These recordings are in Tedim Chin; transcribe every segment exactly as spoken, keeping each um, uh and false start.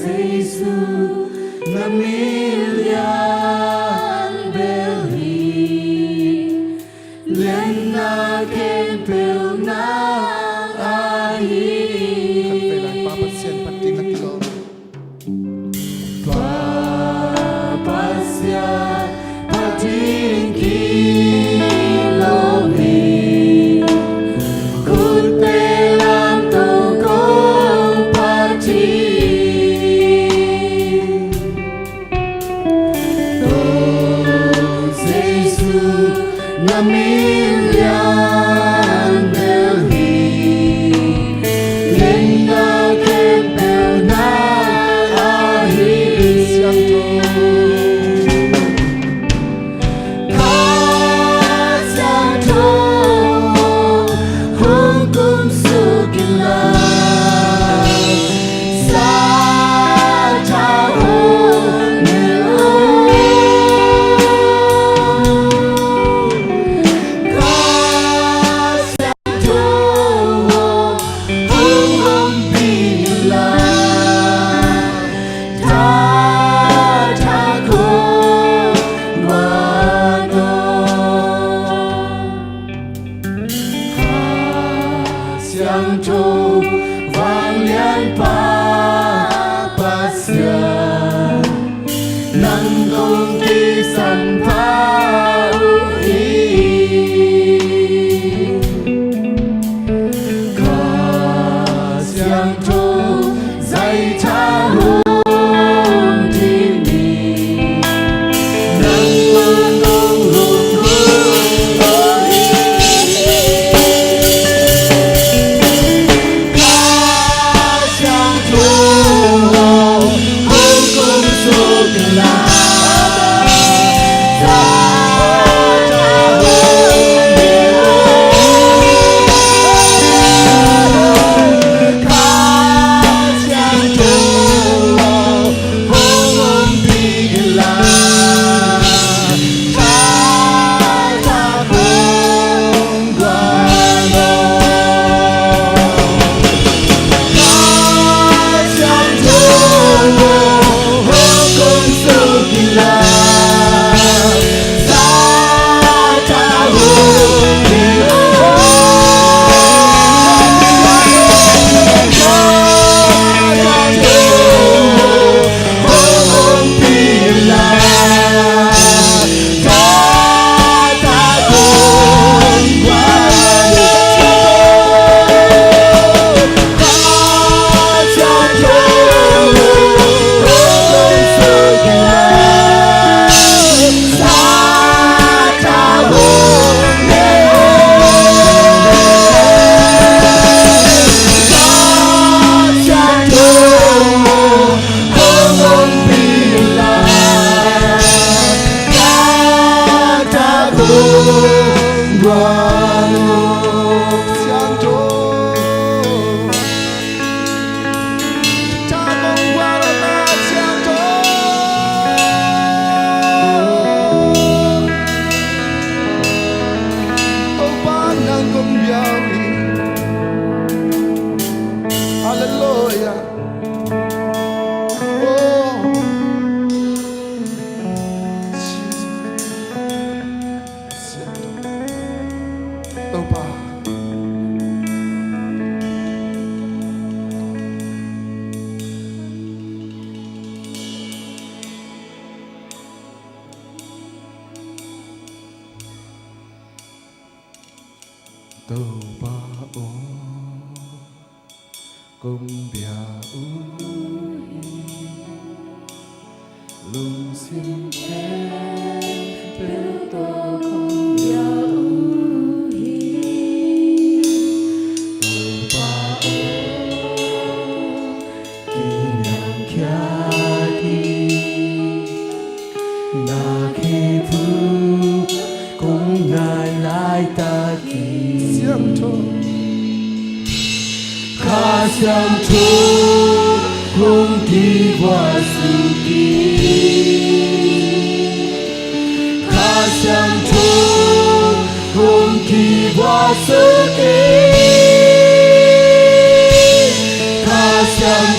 Jesu, na min lian bel hi, lianna khempeuh nang ahi. Khat vei lai, Pa Pasian phat ding na kilawm. Pa Pasian phat ding kilawm hi. Khutte lamto kong phat hi. Aw Jesu, na min lian bel hi, lianna khempeuh nang ahi. Kha Siangtho, Kha Siangtho, hong kumsuk in la, Sa Tha hong nel in. Kha Siangtho, hong ompih in la, Tha Tha kong guan aw. Kha Siangtho, Vanglianpa Pasian, nang kong kisam pha uh hi. Kha Siangtho, Sa Tha hong thim in, nang kong hong hong hi. Kha Siangtho, hong kumsuk in la, Sa Tha hong nel in. Kha Siangtho, hong ompih in la, Tha Tha kong guan aw. Kha Siangtho, hong kumsuk in la, Sa Tha hong nel in. Kha Siangtho, hong ompih in la, Tha Tha kong guan aw. Kha Siangtho, hong kumsuk in la, Sa Tha hong nel in. Kha Siangtho, hong ompih in la, Tha Tha kong guan aw. Siangtho, Tha kong guan aw, Siangtho. Topa nang kong bia uh hi. Halleluia. Oh. Topa. Topa aw, kong bia uh hi. Lungsim khempeuh tawh kong bia uh hi. Topa aw, kiniamkhiat hi. Na khe thu kong ngai laitak hi. Siangtho, Kha Siangtho, hong kigualsuk in. Kha Siangtho, hong kigualsuk in. Kha Siang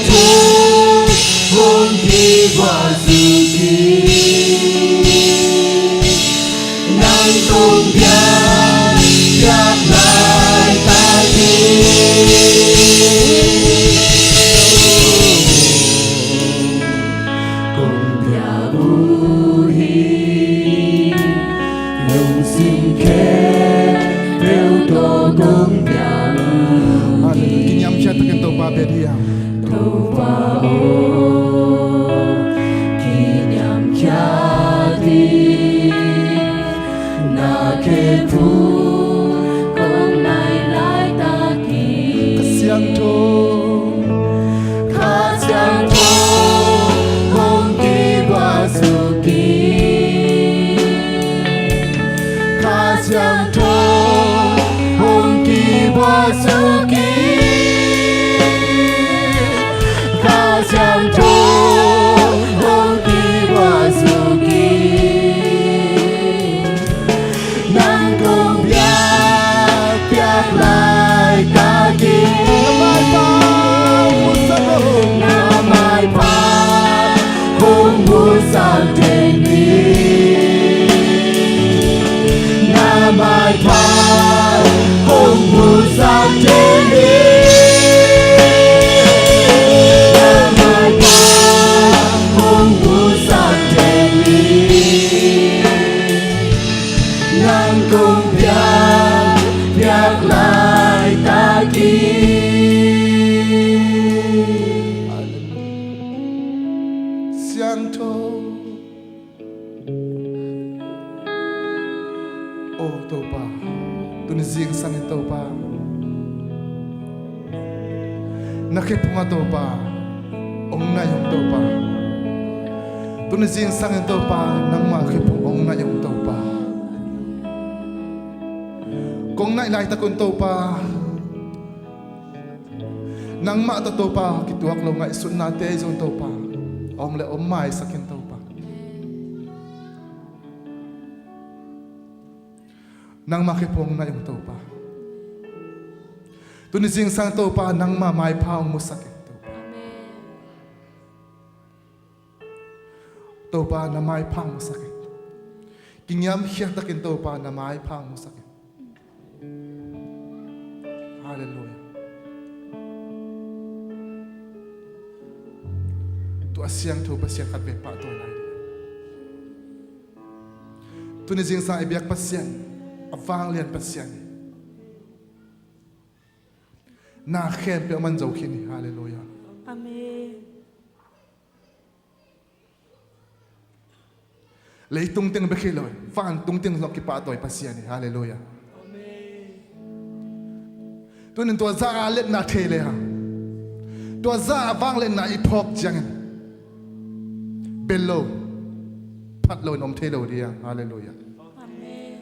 Khiat takin Topa bia dih a. Topa aw, kiniamkhiat in, na khe phung kong nai laitakin. Kha Siangtho, Kha Siangtho hong kigualsuk in. Kha Siangtho hong kigualsuk in. Kha Siangtho hong kigualsuk in. Nang kong biakpiak laitakin. Na maipha hong musak teng ni. Na maipha hong musak teng ni. Na maipha hong musak teng ni. Nang kong biak, biak laitakin. Siangtho. O Topa, tuni zingsangin Topa, na khe phung ah Topa hong nai ung Topa. Tuni zingsangin Topa, nangmah khe phung hong nai ung Topa. Kong naih laitak un Topa, nangmah tawh Topa kituak lo ngaihsutnate zong Topa om le om maisak in Topa. Nangmah khe phung hong nai ung Topa. Tuni zingsang Topa, nangmah maipha hong musak in Topa. Amen. Topa, na maipha hong musak in. Kiniamkhiat takin Topa, na maipha hong musak in. Halleluiah. Tua siangtho Pasian khat vei pahtawi lai. Tuni zingsang i biak Pasian, a vanglian Pasian, na khempeuh man zo khin hi. Halleluiah. Amen. Leitung teng bek hi lo, vantung teng zong kipahtawi Pasian hi. Halleluiah. Amen. Tunin tua zah a letna thei le hang, tua zah a vangliatna i phawk ciangin bel lo, phat lo in om thei lo ding a. Halleluiah. Amen.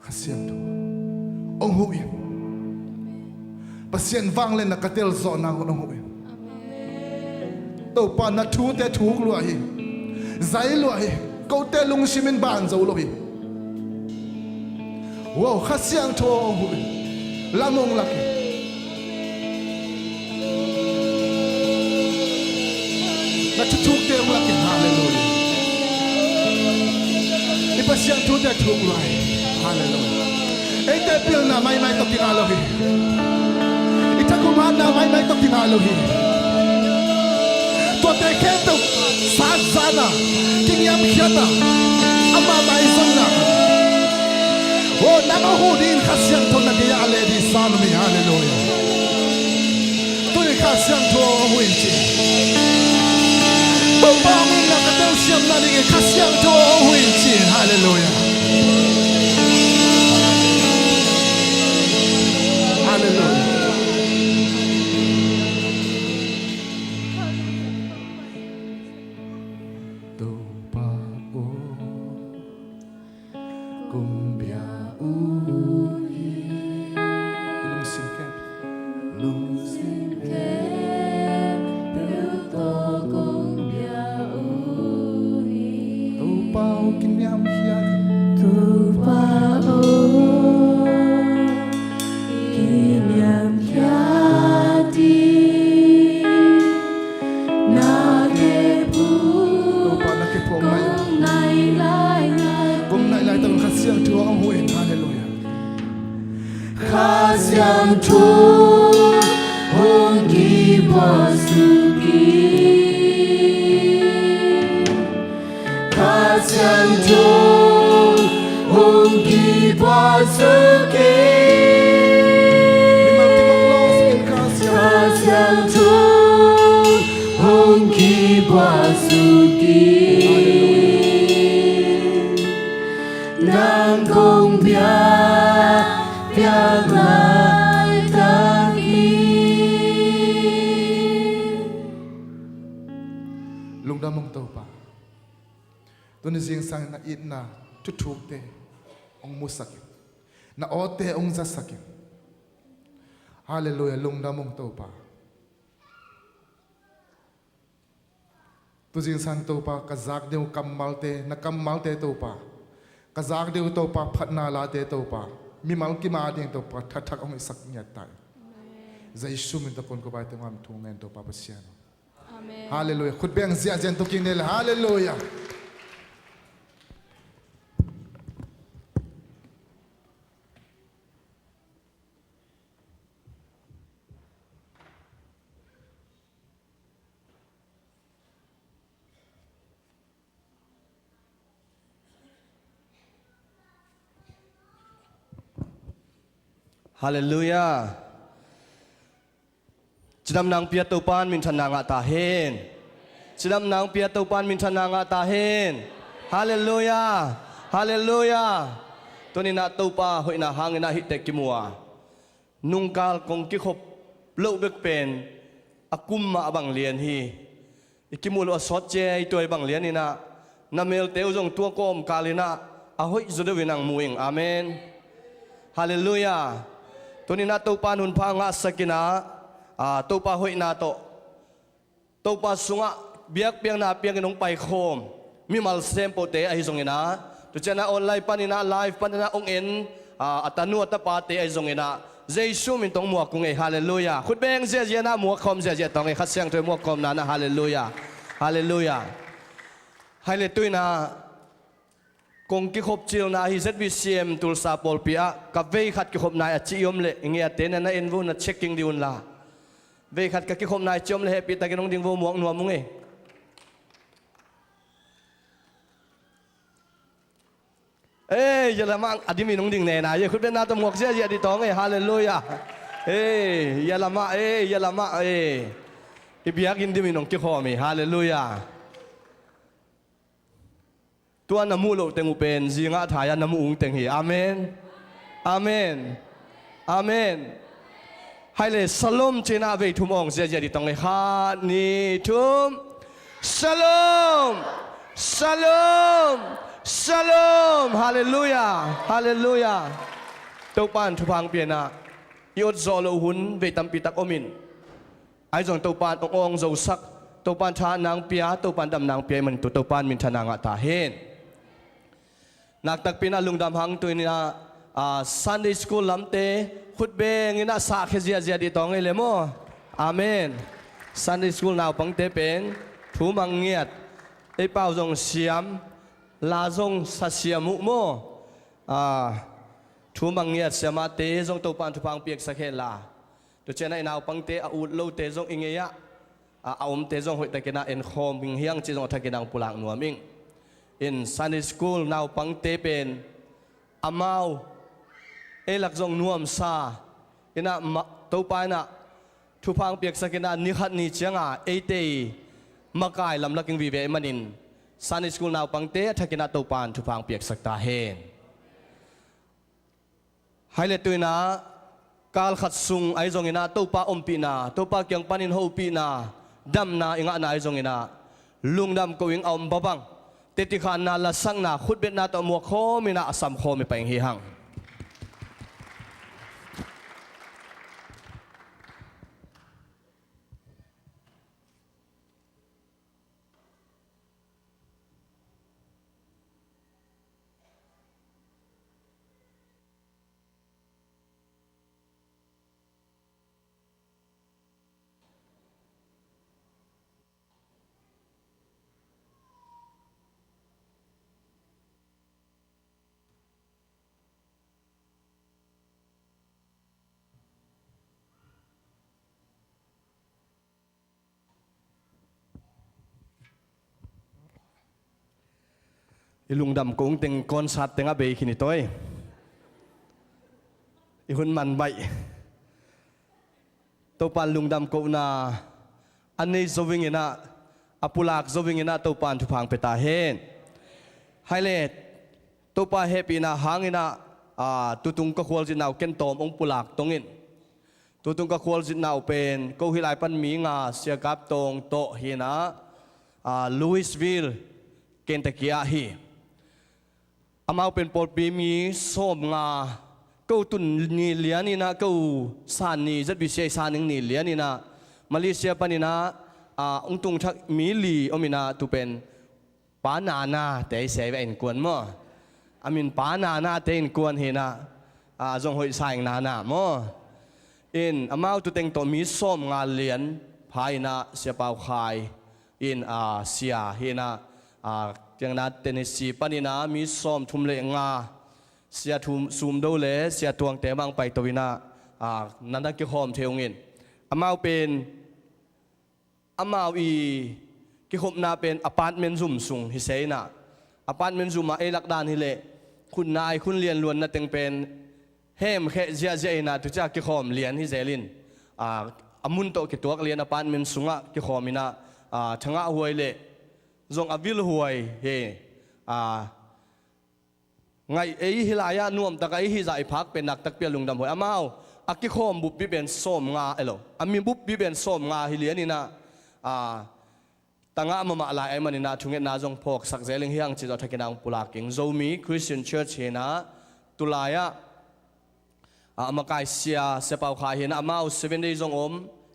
Kha Siangtho hong huh in. Pasian vangliatna ka telzawhna hun hong huh in. Topa, na thute thuk lua hi. Zai lua hi. Kote lungsim in ban zo lo hi. Wow, Kha Siangtho hong huh in. Lam hong lak in. Na thuthukte hong lak in. Halleluiah. I Pasian thute thuk lua hi. Halleluiah. Eite pilna maimai tawh kingah lo hi. I thakum hatna maimai tawh kingah lo hi. Tuate khempeuh sat zahna, kiniamkhiatna, ama maizonna. Oh, nang a huh dingin Kha Siangtho na gei ah a leh ding sa nuam hi. Halleluiah. Tuni Kha Siangtho hong huh in ci. Topa hong hihna ka telsiamna dingin Kha Siangtho hong huh in ci. Halleluiah. Halleluiah. Topa aw, kong bia uh hi. Lungsim khempeuh, lungsim khempeuh tawh kong bia uh hi. Topa aw, kiniamkhiat in. Topa aw, kiniamkhiat in. Na khe phung, Topa, na khe phung hong nai ung. Kong nai lai, nai lai. Kong nai laitak un Kha Siangtho hong huh in. Halleluiah. Kha Siangtho hong ki Thu hong kibuak suk in, nang kong biak, biak laitak in. Lungdam ung Topa. Tuni zingsang na itna thuthukte hong musak in, na awte hong zasak in. Halleluiah, lungdam ung Topa. Tu zingsang Topa, ka zak deuh kammalte, na kammalte Topa, ka zak deuh Topa, phatna late Topa, mimal kim ading Topa, thathak hong hisak ngiat ta in. Amen. Jesu min tawh kong ko bai teng am thu ngen Topa Pasian. Amen. Halleluiah. Khut beng ziahziah in tu kik ni le. Halleluiah. Halleluiah. Cidamna hong pia Topa in minthanna ngah ta hen. Cidamna hong pia Topa in minthanna ngah ta hen. Halleluiah. Halleluiah. Tuni-in ah Topa hoihna hangin ah hih teh kimu a, nungkal kong kikhop loh bek pen a kum mah bang lian hi. I kimuh loh a sawt ciai tua i bang lian in ah, na melte uh zong tua kawmkal in ah a hoih zaw deuh in hong mu ing. Amen. Halleluiah. Tuni-in ah Topa in hun pha ngahsak in ah, a, Topa hoihna tawh, Topa sungah biakpiakna piangin hong paikhawm mimal sempohte ahi zongin ah, tu ciang ah online panin ah, live panin ah hong en, a, a tanu a tapate ahi zongin ah, Jesu min tawh hong muak ung ei. Halleluiah. Khut beng ziahziah in ah muak khawm ziahziah tawh hong ei. Kha Siangtho i muak khawmna in ah. Halleluiah. Halleluiah. Hai le, tu-in ah kong kikhop cilna ahi Z B C M Tulsa pawlpi ah ka vei khat kikhopna hi a ci i om leh, i ngiatte na na en vo, na checking dih un la. Vei khat ka kikhopna hi ci om leh hehpihtakin hong ding vo, muak nuam ung ei. Ei, ya lamah a dimin hong ding nena ei, khut betna tawh muak ziahziah dih tawh hong ei. Halleluiah. Ei, ya lamah, ei, ya lamah, ei. I biakinn dimin hong kikhawm hi. Halleluiah. Tua na muh loh teng uh pen zingah thai-a na muh ung teng hi. Amen. Amen. Amen. Hai le, shalom ci-in ah vei thum awng ziahziah dih tawh hong ei. Khat, nih, thum. Shalom. Shalom. Shalom. Halleluiah. Halleluiah. Topa in thupha hong pia in ah, i ot zawh loh hun vei tampi tak om in, ahi zong Topa in hong awng zosak, Topa in thahatna hong pia, Topa in damna hong pia ahih manin tu Topa in minthanna ngah ta hen. Nakpi takin ah lungdam hang, tu-in ah, a, Sunday School lamte khut bengin ah sahkhia ziahziah dih tawh hong ei le maw. Amen. Sunday School naupangte pen thu mang ngiat, ei pau zong siam, la zong sa siam uh maw. A, thu mang ngiat siamahte zong Topa in thupha hong piaksak hen la. Tu ciang ah i naupangte a ut lote zong i ngei ah, a, a omte zong hoihtakin ah enkhawm ing hiang cih zong a thakin ah hong pulak nuam ing. In Sunday School naupangte pen amau ei lak zong nuamsa in ah ma-, Topa in ah thupha hong piaksak in ah ni khat ni ciang a eite i makai lamlak ing vive ahih manin Sunday School naupangte a thakin ah Topa in thupha hong piaksak ta hen. Hai le, tu-in ah kal khat sung ahi zongin ah Topa ompihna, Topa kiang panin hopihna, damna i ngahna ahi zongin ah lungdam ko ing. A om bang bang, teci khanna, lasakna, khutbetna tawh muak khawm in ah a sam khawm i pai ing hi hang. I lungdam kong teng concert teng a bei khin i tawi. I hun man baih. Topan lungdam kohna a nei zo inginah, a pulak zo inginah Topan thupha hong pia ta hen. Hai le, Topa hehpihna hanginah, a, tutung ka khualzinna uh ken tawm hong pulak tongin. Tutung ka khualzinna uh pen ko hih lai pan mi nga, Sia Kap Tawng tawh hinah, a, Louisville, Kentucky ah hi. Amau pen pawlpi mi sawmnga, ko tun ni lianinah, ko san ni, Z B C A san ning ni lianinah, Malaysia paninah, a, hong tungthak mi li ominah, tu pen Pa Nana te i sia ve innkuan maw. A min Pa Nana te innkuan hinah, a, zong hoih sa ing Nana maw. In amau tuteng tawh mi sawmnga lian pha inah Sia Pau Khai in, a, sia hinah, a, tiangna Tennessee paninah mi sawmthum le nga, Sia Thum, Sum Do le Sia Tuangte mah hong paito inah, a, nana kikhawm thei ungin. Amau pen, amau i kikhopna pen apartment zum sung hi se inah. Apartment zum ah ei lak dan hileh, khun nai, khun lian luanna teng pen hemkheh ziahziah inah, tu ciah kikhawm lian hi zelin, a, a mun tawh kituak lian apartment sungah kikhawm inah, a, thangah huai le zong a vil huai hi, a, ngaih ei hi lai-ah nuamtak a i hih zah i phak pen naktakpi a lungdam huai. Amau a kikhawm buppi pen sawmnga, elo, a mi buppi pen sawmnga hi lianinah, a, tangah mahmah lai ahih maninah thungetna zong phawksak zel ing hi hang cih zong a thakinah hong pulak ing. Zomi Christian Church hinah tulai-ah, a, a makai sia, Sia Pau Khai hinah amau Seven Day zong om,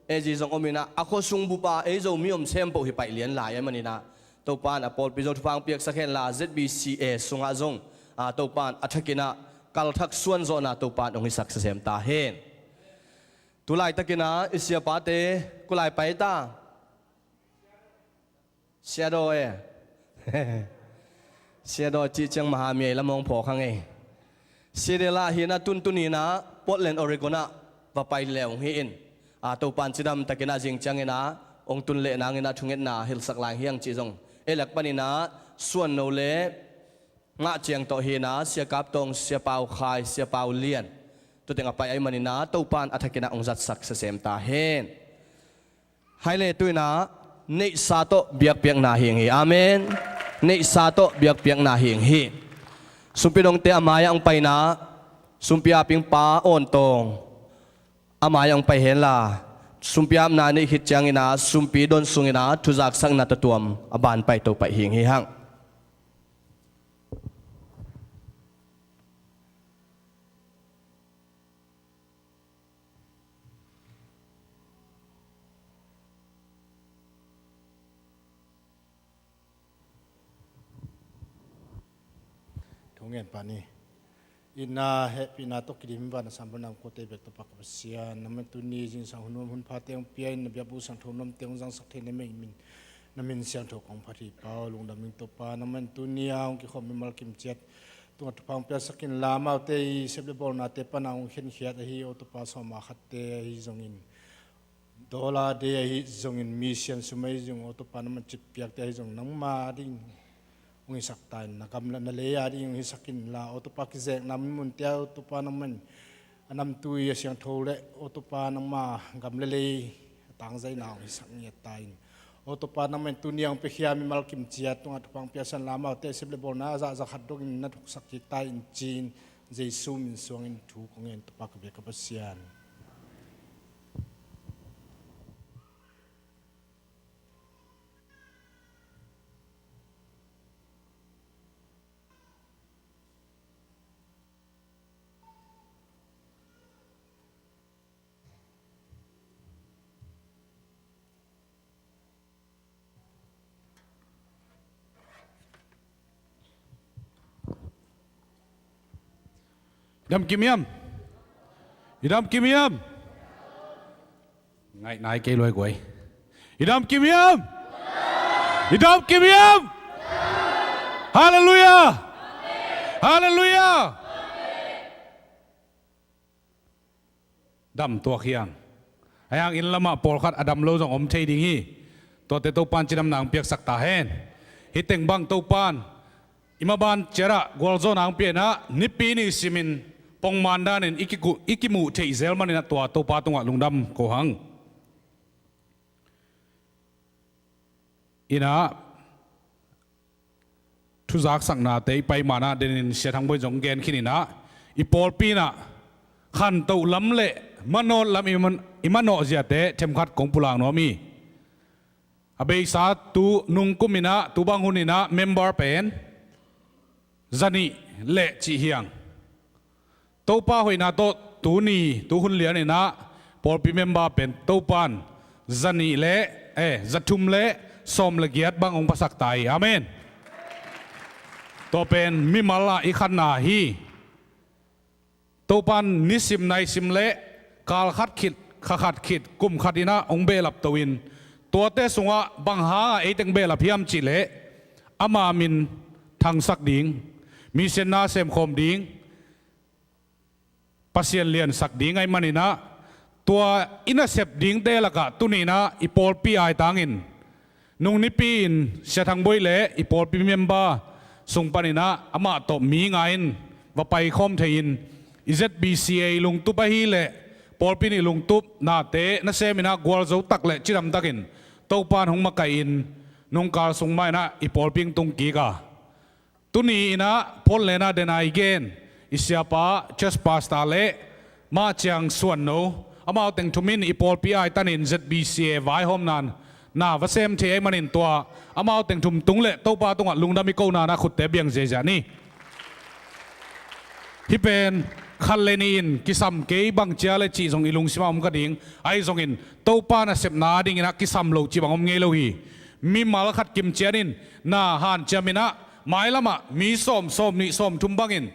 A G zong om inah, a khuasung bup ah ei Zomi om sempoh hi paih lian lai ahih maninah, Topan a pawlpi zong thupha hong piaksak henla, Z B C A sungah zong, a, Topan a thakinah kalthak suanzawhna Topan hong hisak sasem ta hen. Tu laitakinah i siapate kua lai pai ta? Seattle e. Seattle cih ciang Maha mi ei lam hong phawk hang ei. Seattle ah hinah tuntun inah Portland, Oregon ah va pai leh hong hi in. A, Topan cidamtakinah zing cianginah hong tun leh nanginah thungetna hilhsak lai hi hang cih zong ei lak paninah suan no le ngah ciang tawh hinah Sia Kap Tawng, Sia Pau Khai, Sia Pau Lian, tuteng a pai ahih maninah Topan a thakinah hong zatsak sasem ta hen. Hai le, tu inah neihsa tawh biakpiakna hi ing hi. Amen. Neihsa tawh biakpiakna hi ing hi. Sumpi dongte a mai-ah hong paina, sumpi aping Pa Awn Tawng a mai-ah hong pai henla, sumpi apna neih khit cianginah sumpi don sunginah thuzaksakna tawh tuam a ban paito paih hi ing hi hang. Thungen pah ni. Itna, hehpihna tawh kidim vanah sam banah om kote bek Topa ka Pasian, nangmah in tuni zingsang hun nuam hun phate hong pia in, na biakbuk siangtho nuamte hong zangsak thei na min, na min siangtho kong phat hi Pa aw. Lungdam ing Topa, nangmah in tuni a hong kikhawm mimal kimciat tungah thupha hong piaksak inla, amaute i sep le bawlnate pana hong khenkhiat ahi aw Topa, sawma khatte ahi zongin, dollar day ahi zongin, mission sum ahi zong aw Topa, nangmah in citpiakte ahi zong nangma ding hong hisak ta in, na gam le na lei a ding hong hisak inla aw Topa, kizekna mimunte ah aw Topa, nangmah in a namtui a siangtho le aw Topa, nangma gam le lei a tangzaina hong hisak ngiat ta in. Aw Topa, nangmah in tuni a hong piakhia mimal kimciat tungah thupha hong piaksak inla, amaute sep le bawlna a zahzah khat dongin na thuksak kik ta in ci-in, Jesu min suangin thu kong ngen Topa ka biak ka Pasian. I dam kim hiam? I dam kim hiam? Ngaih nai kei luai guai. I dam kim hiam? I dam kim hiam? Halleluiah! Halleluiah! Dam tuak hi hang. Ahi hang inn lamah pawlkhat a dam lo zong om thei ding hi. Tuate Topan cidamna hong piaksak ta hen. Hih teng bang Topan i maban ciatah gualzawhna hong pia inah, Nipi ni simin pongman danin i kiku-, i kimuh theih zel maninah tua Topa tungah lungdam ko hang. inah thuzaksaknate i pai manah denin Sia Thang Boi zong gen khin inah i pawlpi inah khantoh lam le manawh lam i man-, i manawh ziate themkhat kong pulak nuam hi. A beisa tu nungkum inah tu bang hun inah member pen zanih le cih hiang. Topa hoihna tawh tuni tu hun lian inah pawlpi member pen Topan zanih le, eh, zathum le sawm le giat bang hong phasak ta hi. Amen. Tua pen mimal ah i khanna hi. Topan nisim naisim le kal khat khit, kha khat khit, kum khat inah hong behlap to in, tuate sungah bang hangah eiteng behlap hiam cihleh ama min thangsak ding, misianna semkhawm ding, Pasian liansak ding ahih maninah tua i nasep dingte lakah tuni inah i pawlpi aitangin nung nipi in Sia Thang Boi le i pawlpi member sung paninah amah tawh mi nga in va paikhawm thei-in i Z B C A i lungtup ahileh pawlpi nih lungtup nate nasem inah gualzo tak le cidam takin Topan hong makaih in nungkal sung mah inah i pawlpi hong tung kik a, tuni inah phone le na dena i gen i siapa, church pastor le mah ciang suanno amau teng thum in i pawlpi aitanin Z B C A vaihawmna na va sem thei ahih manin tua amau teng thum tung le Topa tungah lungdam i kona na khutte biang ziahziah ni. Hih pen khat le nih in kisam kei bang cia le cih zong i lungsimah om kha ding. Ahi zongin Topa nasepna ding inah kisam lo cih bang om ngei lo hi. Mimal khat kimcian in na hanciam inah mailamah mi sawm, sawm nih, sawm thum bangin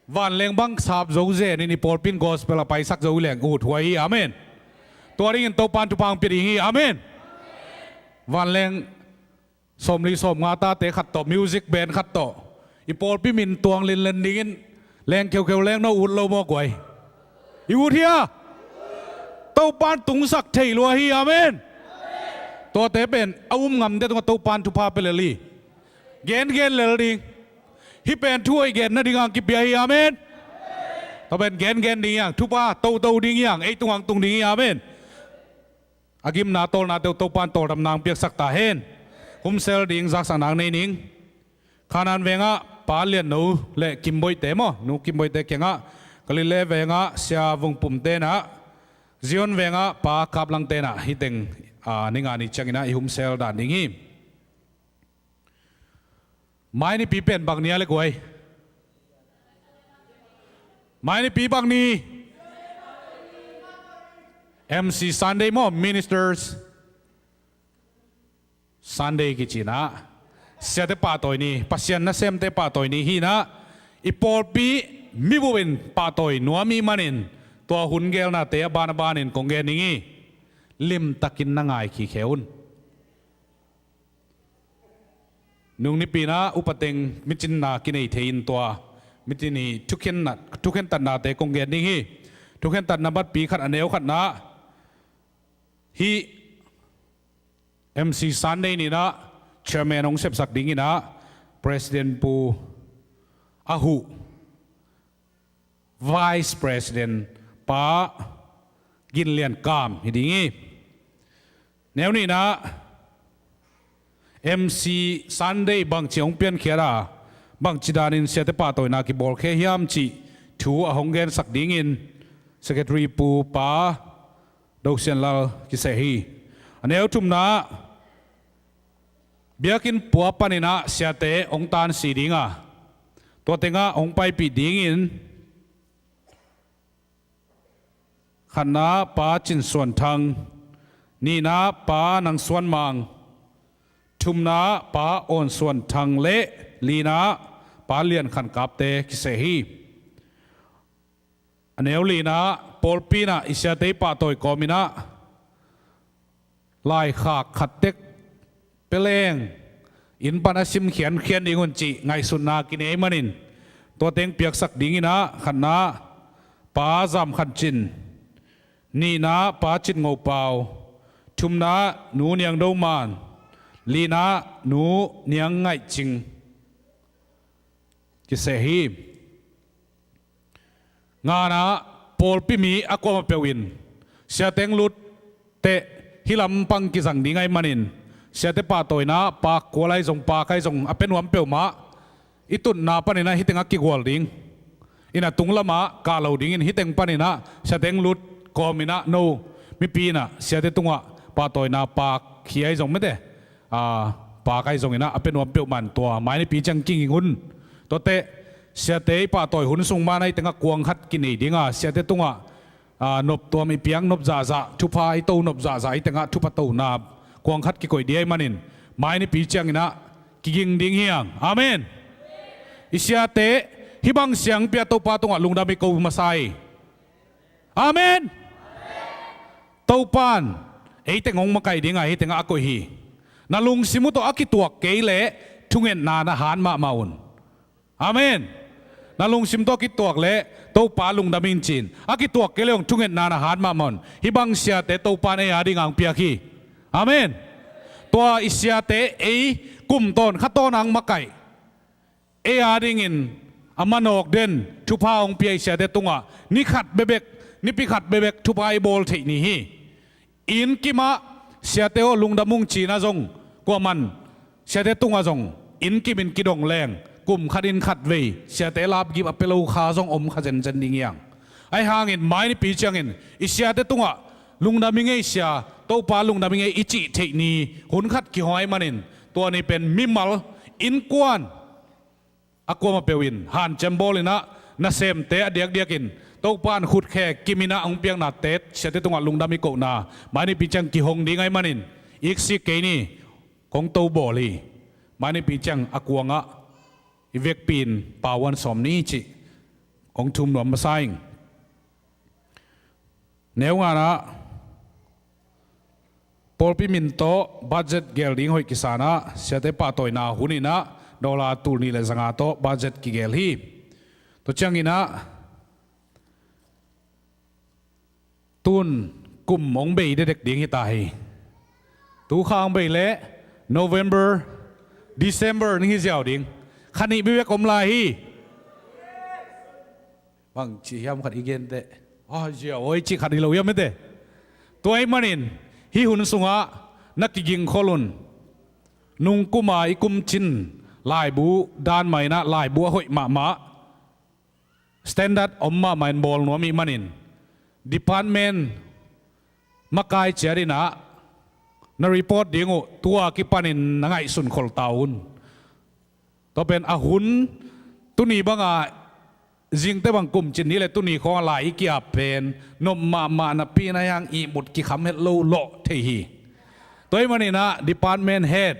vanleng bang sap zo zen in i pawlpi in gospel a paisak zo leng uthuai hi. Amen. Tua dingin Topan thupha hong pia ding hi. Amen. Vanleng sawmli sawmnga tate khat tawh, music band khat tawh i pawlpi min tuang linlen dingin leng kheukheu leng no ut lo maw guai? I ut hia? Topan tungsak thei lua hi. Amen. Tuate pen a um ngamte tungah Topan thupha pia lel hi. Gengen lel ding. Hih pen thu hoih genna dingah kipia hi. Amen. Tua pen gengen ding hiang, thupha toto ding hiang, ei tungah tung ding hi. Amen. A gimna tawlnate uh Topan tawldamna hong piaksak ta hen. Humsel ding zaksakna nei ning. Khanan vengah Pa Lianno le Kimboihte maw, Nu Kimboihte kiangah, Galilee vengah Sia Vungpum tenah, Zion vengah Pa Kaplang tenah hih teng, a, ni nga ni cianginah i humsel dan ding hi. Mai nipi pen bang ni a le guai? Mai nipi bang ni? M C Sunday maw, Ministers Sunday kicinah siate pahtawi ni, Pasian nasemte pahtawi ni hinah i pawlpi mibup in pahtawi nuam i manin tua hun gelnate a ban a banin kong gen ning hi. Limtakin na ngai khikhe un. Nung nipinah upateng micinna kinei thei in tua mitin hi thukhenna, thukhentatnate kong gen ding hi. Thukhentatna matpi khat a neu khatna hih M C Sunday ninah chairman hong sepsak dinginah President Pu a huh Vice President Pa Gin Lian Kam hi ding hi. Neu nihna M C Sunday bangci hong piankhiat a, bangci danin siate pahtawina kibawlkhia hiam cih thu a hong gensak dingin Secretary Pu Pa Do Sian Lal kiseh hi. A neu thumna biakinn pua paninah siate hong tansi dinga tua tengah hong paipih dingin khatna Pa Cin Suan Thang, nihna Pa Nang Suan Mang, thumna Pa Awn Suan Thang le lina Pa Lian Khan Kapte kiseh hi. A neu lina pawlpi inah i siate i pahtawi kawm inah laikhak khat tek peleng inn pan a sim khiankhian ding un cih ngaihsutna kinei manin tua teng piaksak dinginah khatna Pa Zam Khan Cin, nihna Pa Cin Ngo Pau, thumna Nu Niang Do Man, lina Nu Niang Ngaih Cing kiseh hi. Ngana pawlpi mi a kuamah peuh in siateng lut teh hih lampang kizang ding ahih manin Siate pahtawina pak kual ahi zong, pak ahi zong a pia nuam peuhmah. I tutna paninah hih tengah kigual ding. Inn a tunglamah kah lo dingin hih teng paninah siate hong lut kawminah no mipi inah siate tungah pahtawina pak hi ahi zong mete, a, pak ahi zonginah a pia nuam peuhmah in tua mai nipi ciang kiging un. Tuate siate i pahtawi hun sung mah inah hih tengah kuang khat kinei dinga siate tungah a, noptuam i piak nop zahzah, thupha i to nop zahzah, hih tengah thupha tona kuang khat kikoih ding ahih manin mai nipi cianginah kiging ding hi hang. Amen. I siate hih bang siangpi-a Topa tungah lungdam i ko masa hi. Amen. Topa in ei teng hong makaih dinga hih tengah a koih hi. Na lungsim uh tawh a kituak kei leh thungetna na hat mahmah un. Amen. Na lungsim tawh a kituak leh Topa lungdam ing ci-in a kituak kei leh hong thungetna na hat mahmah un. Hih bang siate Topa in ei a dingah hong piak hi. Amen. Tua i siate ei kum tawn kha tawn hong makaih, ei a dingin a manawk den thupha hong pia i siate tungah ni khat bekbek, nipi khat bekbek thupha i bawl theih ni hi. Inn kimah siate aw lungdam ung ci-inah zong kuaman siate tungah zong inn kimin kidong leng kum khat in khat vei siate lapgip a pia lo kha zong om kha zenzen ding hi hang. Ahi hangin mai nipi ciangin i siate tungah lungdam ing ei sia, Topa lungdam ing ei i cih theih ni hun khat kihong ahih manin tua ni pen mimal, innkuan a kuamah peuh in hanciam bawlinah nasemte a diakdiakin Topa in khutkhe kiminah hong piakna tet siate tungah lungdam i kohna mai nipi ciang kihong ding ahih manin iksik kei ni. Kong to bawl hi. Mai nipi ciang a kuangah i vekpi in pauan sawm ni cih kong thum nuam masa ing. Neu nganah pawlpi min tawh budget gel ding hoih kisanah siate pahtawina huninah dollar tul nih le zanga tawh budget kigel hi. Tua cianginah tun kum hong bei dedek ding hita hi. Tu kha hong bei leh November, December ning hi ziau ding. Kha nih bibek om lai hi. Bang ci hiam khat i gen teh, a zia oi ci khat hi lo hiam mete. Tua ahih manin hih hun sungah na kiging khol un. Nungkuma i kumcin laibu dan mah inah laibu a hoih mahmah, standard om mahmah in bawl nuam ih manin department makai ciat inah na report ding uh tua kipanin na ngaihsun khol ta un. Tua pen a hun tuni banga zingte bang kumcin ni le tuni khawng a lai i kiap pen nop mahmah napi na hiang ihmut kikham het lo lawh thei hi. Tua ahih maninah department head,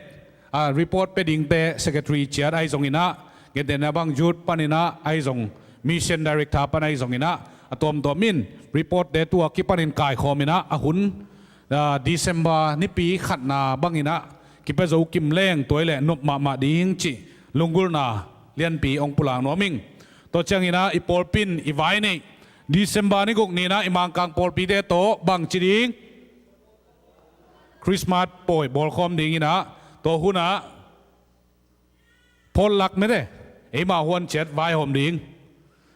a, report pia dingte secretary ciat ahi zonginah, gentehna bang youth paninah ahi zong, mission director pan ahi zonginah a tuamtuam in reportte tua kipanin kaikhawminah a hun, a, December nipi khatna banginah kipia zo kim leng tua ileh nop mahmah ding cih lunggulhna lianpi hong pulak nuam ing. Tua cianginah i pawlpi in i vai neih December ni guk ninah i Mangkang pawlpite tawh bangci ding Christmas pawi bawlkhawm dinginah tua hunah potluck mete eimah huan ciat vaihawm ding.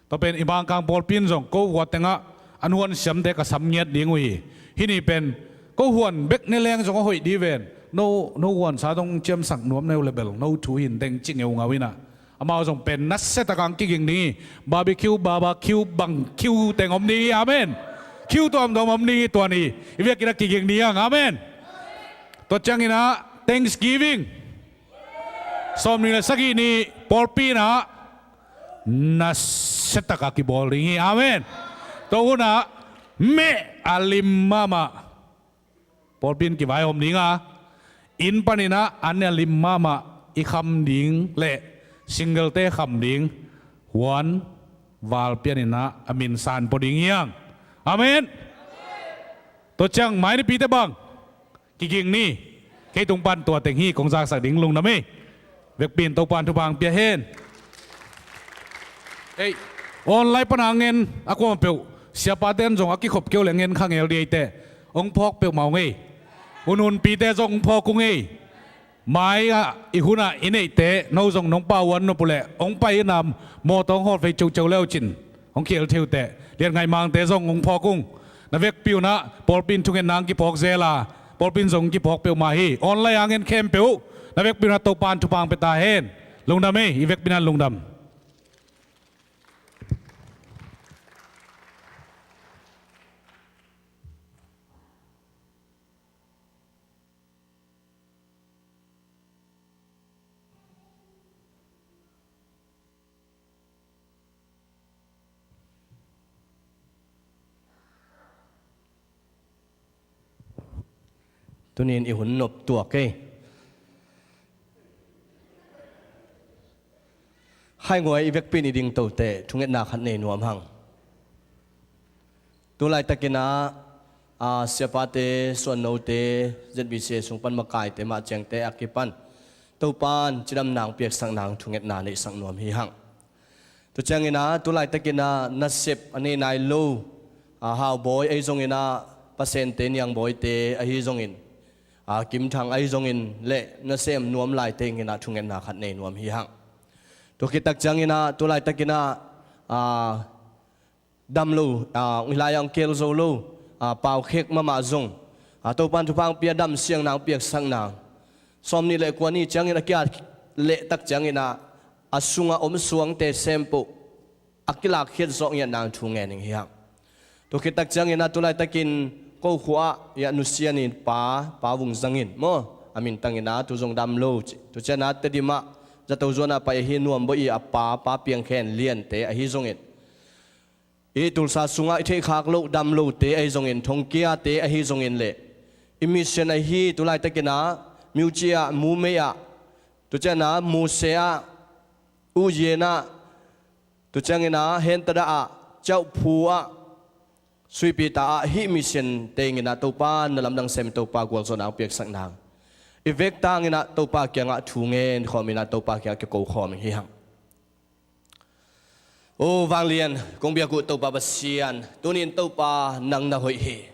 Tua pen i Mangkang pawlpi in zong ko hua tengah an huan siamte ka sam ngiat ding uh hi. Hih ni pen ko huan bek ne leng zong a hoih dih ven. No, no huansa dong ciamsak nuam neu le bel no thu hin deng ci ngeungau inah amau zong pen nasia takah hong kiging ding hi. Barbecue, barbecue, bang kiu teng om ding hi. Amen. Kiu tuamtuam om ding hi tua ni. I biakinn ah kiging ding hi hang. Amen. Tua cianginah Thanksgiving sawmnih le sagih ni pawlpi inah nasia takah kibawl ding hi. Amen. Tua hunah meh a lim mahmah pawlpi in kivaihawm dinga, inn paninah an a lim mahmah i kham ding le singlete kham ding huan val pianinah a min sanpua ding hi hang. Amen. Tua ciang mai nipite bang kiging ni. Kei tung pan tua teng hi kong zaksak ding lungdam ei. Vekpi in Topa in thupha hong pia hen. Ei, online pana ngen a kuamah peuh siapate in zong a kikhop keu le ngen kha ngel di ei teh. Hong phawk peuhmah ung ei. Hunhunpite zong hong phawk ung ei. Mai-ah i hunah i neihte no zong nong pauan nop uhleh hong pai inam mawtaw hong hawlfei ceuceu leucin hong khial thei uhteh. Liangaih Mangte zong hong phawk ung. Na vekpi unah pawlpi in thungetna hong kiphawk zela Pawlpi in zong kiphawk peuhmah hi. Online hangin khempeuh na vekpi in ah Topa in thupha hong pia ta hen. Lungdam ei, i vekpi in ah lungdam. Tuni in i hun nop tuak ei. Hainguai i vekpi in i dingto teh thungetna khat nei nuam hang. Tu laitakin ah, a, siapate, suannote, Z B C sung pan makaite, mah ciangte a kipan Topa in cidamna hong piaksak nang thungetna neihsak nuam hi hang. Tu ciangin ah tu laitakin ah nasep a nei nai lo, a, Haubawi ahi zongin ah Pasente, Niangbawite ahi zongin, a, Kimthang ahi zongin le nasem nuam laite in ah thungetna khat nei nuam hi hang. Tu khit tak ciangin ah tu laitakin ah, a, dam lo, a, hih lai-ah hong keel zo lo, a, Pau Khek mahmah zong, a, Topa in thupha hong pia, dam siang nang, piaksak nang. Sawmnih le kua ni ciangin a kiat leh tak ciangin ah a sungah om suangte sempoh a kilakkhiat zawh ngiat nang thu ngen ing hi hang. Tu khit tak ciangin ah tu laitakin ko khua ah, ya, nusia ni, pa, Pa Vung Zang in maw, a mintang in ah tu zong dam lo ci. Tu ciangin ah Tedim ah zato zuan ah pai ahi Nuam Bawi i a pa, Pa Piang Khen Liante ahi zongin, i Tulsa sungah i theihkhak loh dam lote ahi zongin, Thongkiate ahi zongin le i mission ahi tu laitakin ah Myukyi ah, Mumei ah, tu ciangin ah Muse ah, Uyen ah, tu ciangin ah Hentara ah, Kyaukphyu ah, Suipita ah, hih mission teng in ah Topa na lamdang sem, Topa gualzawhna hong piaksak nang. I vek tangin ah Topa kiangah thu ngen khawm in ah Topa kiangah kiko khawm hi hang. O vanglian kong biak uh Topa Pasian, tuni in Topa nang na hoih hi.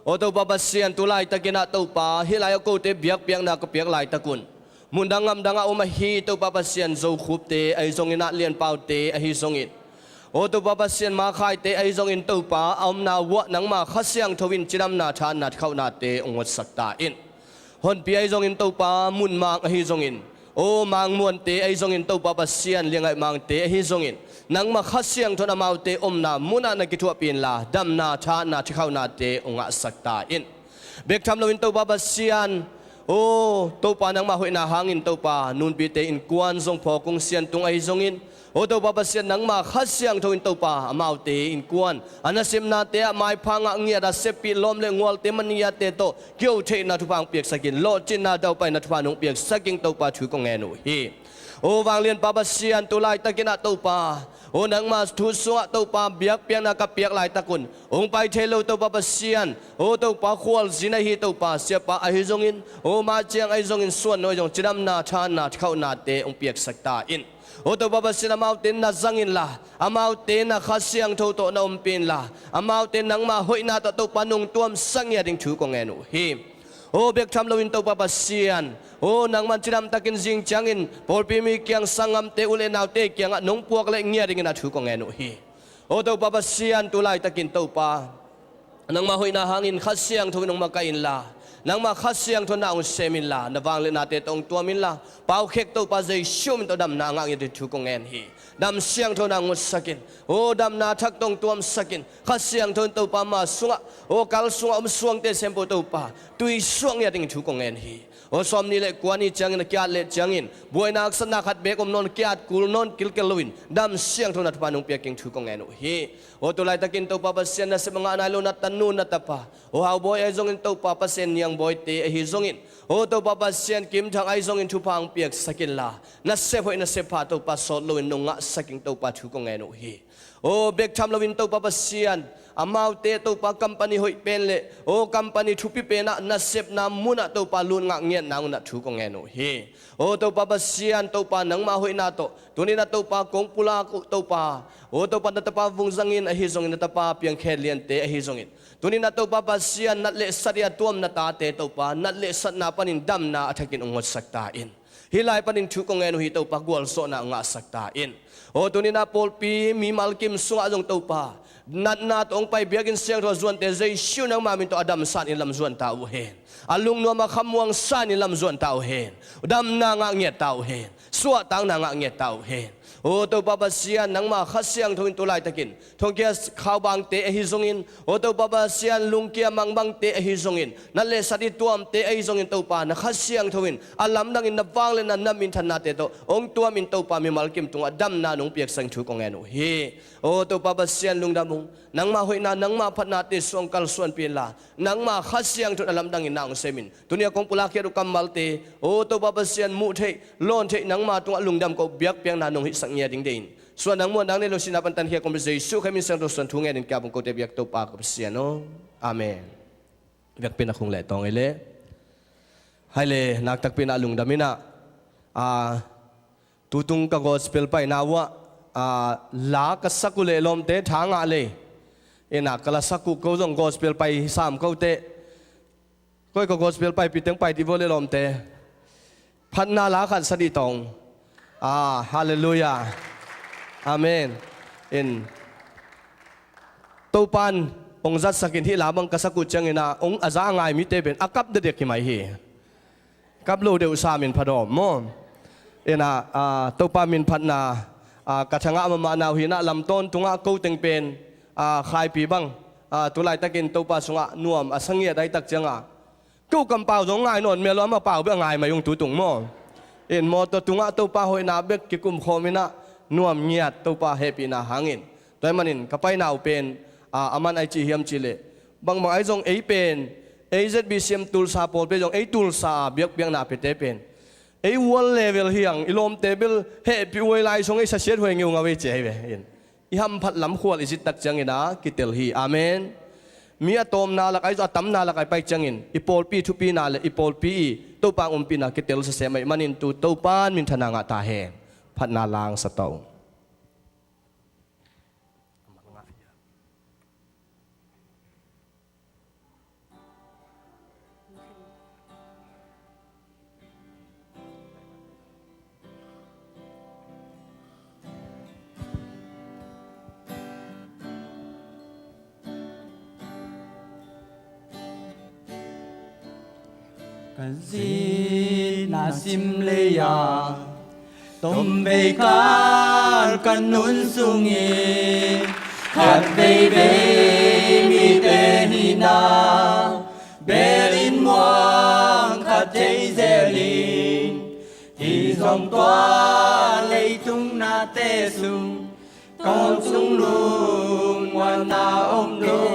O Topa Pasian, tu laitakin ah Topa, hih lai-ah kote biakpiakna ka piak laitak un, mundang ngamdang ah om ahi Topa Pasian, Zokhupte ahi zongin ah, Lianpaute ahi zongin, o Topa Pasian, Makhaite ahi zongin Topa, a omna uah nangma Kha Siangtho in cidamna, thahatna, thukhauhnate hong huatsak ta in. Honpi ahi zongin Topa, Munmang ahi zongin, o Mangmuante ahi zongin Topa Pasian, Liangaih Mangte ahi zongin, nangma Kha Siangtho in amaute omna munah na kithuahpih inla, damna, thahatna, thukhauhnate hong ngahsak ta in. Bek tham loin Topa Pasian, o Topa, nangma hoihna hangin Topa, Nunpite innkuan zong, Phaw Kung Sian Tung ahi zongin, o Topa Pasian, nangma Kha Siangtho in Topa, amaute innkuan a nasepnate ah maipha ngah ngiat a, seppih lawm le ngualte, maniate tawh kio theihna thupha hong piaksak in, lawhcinna, daupaina thupha nong piaksak in Topa, thu kong ngen uh hi. O vanglian Pa Pasian, tu laitakin ah Topa, o nangma thu sungah Topa biakpiakna ka piak laitak un, hong pai thei lo Topa Pasian, o Topa, khualzin ahi Topa, siapa ahi zongin, o mah ciang ahi zongin, suanno ahi zong, cidamna, thahatna, thukhauhnate hong piaksak ta in. O Topa Pasian, amaute na zang inla, amaute na Kha Siangtho tawh na ompih inla, amaute nangma hoihna tawh Topa nong tuamsak ngiat ding thu kong ngen uh hi. O bek tham loin Topa Pasian, o nangman cidamtakin zing ciangin pawlpi mi kiang, sanggamte, u le naute kiangah nong puak leh ngiat dingin ah thu kong ngen uh hi. O Topa Pasian, tu laitakin Topa, nangma hoihna hangin Kha Siangtho in hong makaih inla, nangma Kha Siangtho in na hong sem inla, na vangliatnate tawh hong tuam inla, Pau Khek Topa Jesu min tawh damna a ngah ngiat ding thu kong ngen hi. Dam siangtho na hong huatsak in, o damna thak tawh hong tuamsak in, Kha Siangtho in Topa ama sungah, o kal sungah om suangte sempoh Topa, tui suak ngiat dingin thu kong ngen hi. O sawmnih le kua ni ciangin a kiat leh ciangin buaina haksatna khat beek om nawn, kiat kul nawn kilkel loin dam siangtho na thupha nong piak ding thu kong ngen uh hi. O tu laitakin Topa Pasian, nasep a ngah nai lo na tanu na tapa, o Haubawi ahi zongin Topa Pasian, Niangbawite ahi zongin, o Topa Pasian, Kimthang ahi zongin thupha hong piaksak inla, nasep hoih nasep pha Topa sawt loin nong ngahsak in Topa, thu kong ngen uh hi. O bek tham loin Topa Pasian, amaute Topa company hoih pen le, o company thupi penah nasepna munah Topa lut ngah ngiat nang un ah thu kong ngen uh hi. O Topa Pasian, Topa nangma hoihna tawh tuni in ah Topa kong pulak uh Topa, o Topa na tapa Vung Zang in ahi zongin, na tapa Piang Khen Liante ahi zongin, tuni in ah Topa Pasian, nat le sat i a tuam na tate Topa, nat le satna panin damna a thakin hong huatsak ta in. Hih lai panin thu kong ngen uh hi Topa, gualzawhna hong ngahsak ta in. O tuni in ah pawlpi mimal kim sungah zong Topa, natna tawh hong pai biakinn siangtho a zuante Jesu nangma min tawh a damsa in lamzuan ta uh hen. A lungnuam a khamuang sa in lamzuan ta uh hen. Damna ngah ngiat ta uh hen. Suahtakna ngah ngiat ta uh hen. O Topa Pasian, nangma Kha Siangtho in tu laitakin thongkia khaubangte ahi zongin, o Topa Pasian, lungkia mangbangte ahi zongin, nat le sat i tuamte ahi zongin, Topa, na Kha Siangtho in a lamdangin na vangliatna, na minthannate tawh hong tuamin, Topa, mimal kim tungah damna nong piaksak thu kong ngen uh hi. O Topa Pasian, lungdam ung. Nangma hoihna, nangma phatnate suang kalsuanpih inla, nangma Kha Siangtho in a lamdangin na hong semin, tuni a kong pulak khiat uh kammalte, o Topa Pasian, muh theih, lawn theih, nangma tungah lungdam ko biakpiakna nong hihsak ngiat ding deih in, suah nang muan dang nei lo, sihna pan tankhia kong pia Jesu Khrih min siangtho suan thu ngenin ka bung kote biak, Topa ka Pasian aw. Amen. Biakpiakna khung leh tawng ei leh. Hai le, naktakpi in ah lungdam in ah, a, tutung ka gospel paina uh ah, a, la ka sak uh leh lawmte tha ngah lei. In ah ka la sak uh ko zong gospel pai sam ko teh. Koi ka gospel paipih teng pai dih vua leh lawmte. Phatna la khat sa dih tawng. A, halleluiah. Amen. In, Topan hong zatsakin hih la bang ka sak uh ciangin ah, hong a za a ngai mite pen a kap dekdek hi mai hi. Kap lo deuh samin pha dawm maw. In ah, a, Topa min phatna, a, ka thangah a mamahna uh hi in ah, lam tawntungah ko teng pen, a, Khaipi bang, a, tu laitakin Topa sungah nuam a sa ngiat ahih tak ciangah, ko kampau zong ngai nawn mel lo, ama pau bek a ngai mai ung tutung maw. In mawtaw tungah Topa hoihna bek kikum khawm in ah, nuam ngiat Topa hehpihna hangin. Tua ahih manin ka paina uh pen, a, a man ai cih hiam cih leh, bangbang ai zong ei pen, ei Z B C M Tulsa pawl pen zong ei Tulsa a biakpiakna piate pen, ei world level hi ang, i lawmte bel hehpih uh ei, lai sung ei sasiat huai ngeungau ei ci ei ve. In, i hamphat lam khual i zit tak ciangin ah kitel hi. Amen. Mi a tawmna lak ai zong, a tamna lak ai pai ciangin, i pawlpi thupina le i pawlpi i Topa umpihna kitel sasem ahih manin tu Topan minthanna ngah ta hen. Phatna la sa tawh. Ka zin na sim lei a, tomvei kal ka nun sungin, khat veivei mite hihna bel in muang kha thei zelin, hi zong tua leitung nate sung, kong sung lungmuanna om lo.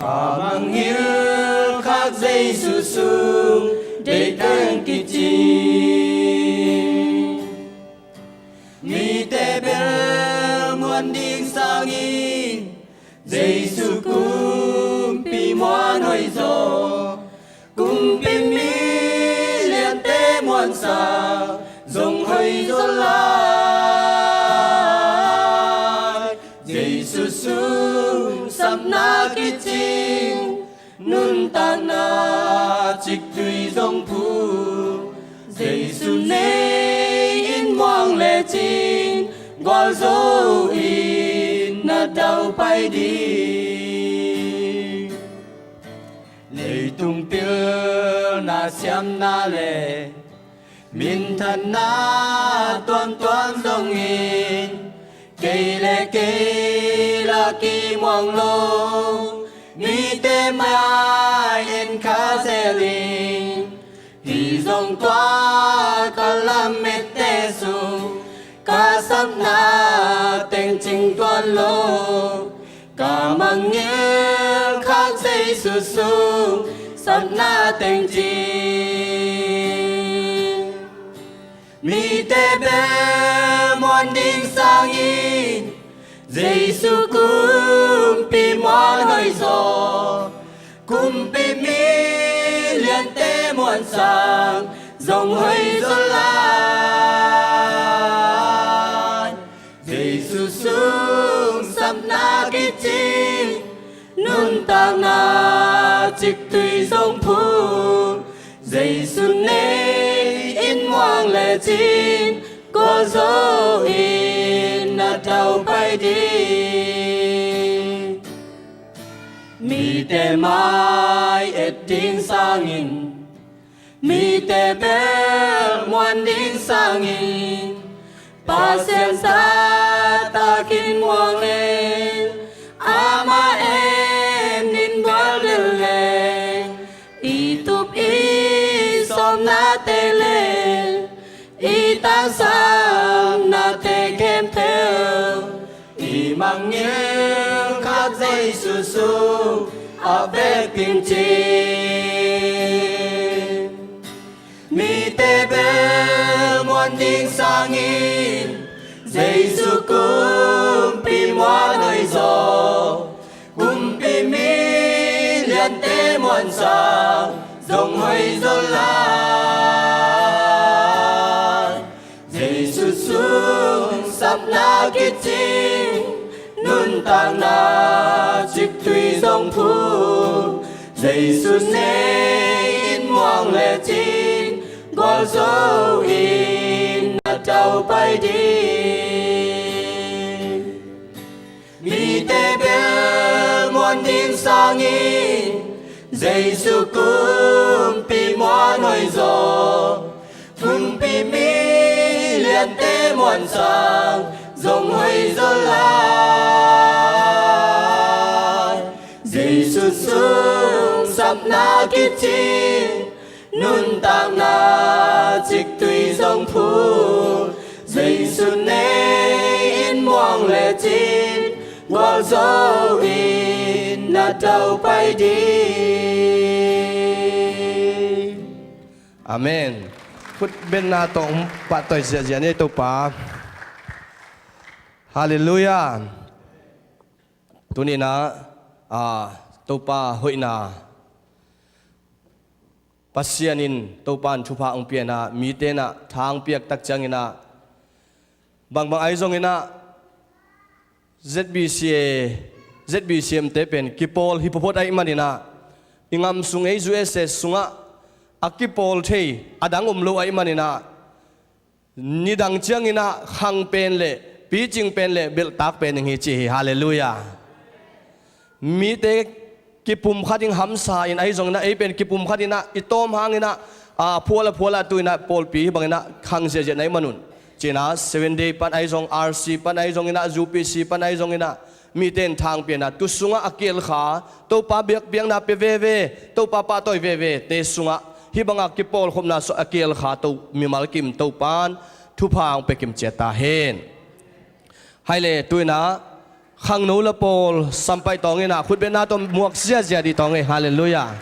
Ka mangngilh khak Jesu sung deih teng kici. Mite bel muan ding sangin Jesu kumpi muan hoih zaw. Kumpi mi liante muansak zong hoih zaw lai. Jesu sung sapna kicing, nuntakna ciktui zong phu. Jesu nei in muang lecin, gualzo in na daupai ding. Leitung pilna siamna le minthanna tuamtuam zongin, kei le kei la kimuang lo, mite mai-ah en kha zelin, hi zong tua ka lamette sung, ka sapna teng cing tuan lo. Ka mangngilh khak Jesu sung sapna teng cing. Mite bel muan ding sangin Jesu kumpi muan hoih zaw. Kumpi mi liante muansak zong hoih zaw lai. Jesu sung sapna kicing, nuntakna ciktui zong phu. Jesu nei in muang lecin, gualzo in na daupai ding. Mite mai et ding sangin, mite bel muan ding sangin, Pasian zahtakin muang leng, amah en in bual lel leng, i tup i sawmnate leng, i tangsapnate khempeuh, i mangngilh khat Jesu sungah vek ding ci. Mite bel muan ding sangin, Jesu kumpi muan hoih zaw, kumpi mi liante muan sang zong hoih zaw lai. Jesu sung sapna kicing, nuntakna ciktui zong phu, Jesu nei in muang lecin, gualzo in na tau pai ding. Mite bel muan ding sangin, Jesu kumpi muan hoih zaw, kumpi mi liante muan sang zong hoih zaw lai. Jesu sung sapna kicing, nuntakna ciktui zong phu, Jesu nei in muang lecin, gualzo in na tau pai ding. Amen. Khut bengna tawh pahtawi ziahziah ni Topa. Halleluiah. Tuni-in ah, ah, Topa hoihna, Pasian in Topa in thupha hong pia-in ah, mite in ah tha hong piak tak ciangin ah, bangbang ahi zongin ah, Z B C A, Z B C M te pen kipawl hi phawtphawt ahih manin ah, i gam sung ei U S A sungah a kipawl thei a dang om lo ahih manin ah, nidang ciangin ah khang pen le picing pen le belhtak pen ding hi ci hi. Halleluiah. Mite kipumkhat in hamsa in ahi zongin ah, ei pen kipumkhat in ah i tawm hangin ah, a phual a phual a tu-in ah pawlpi hih bangin ah khang ziahziah na hih manun, ci-in ah Seven Day pan ahi zong, R C pan ahi zongin ah, U P C pan ahi zongin ah, mite in tha hong pia-in ah, tu sungah a kiel kha, Topa biakpiakna pia veve, Topa pahtawi veve te sungah hih banga kipawlkhopna sungah a kiel kha, To mimal kim Topa in thupha hong pia kim ciat ta hen. Hai le, tu-in ah khangno la pawl sampai tawngin ah khut bengna tawh muak ziahziah dih tawng e. Halleluiah.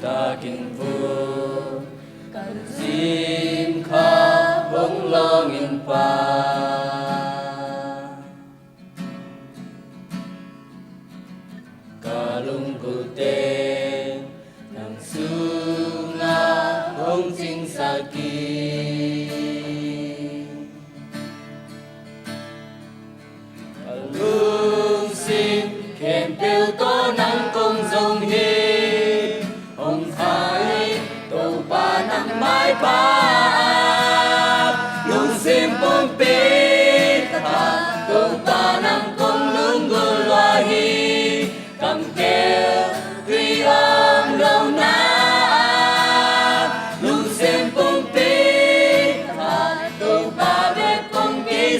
Takin vun kan zin kha hong lawng in pa, ka lunggulhte nang sungah hong cingsak in. Ka lungsim khempeuh tawh nang kong zong hi. Hong kha in Topa nang maipha, lungsim pumpi tawh Topa nang kong lunggulh lua hi. Kam keu tui om lo na, lungsim pumpi tawh Topa bek kong ki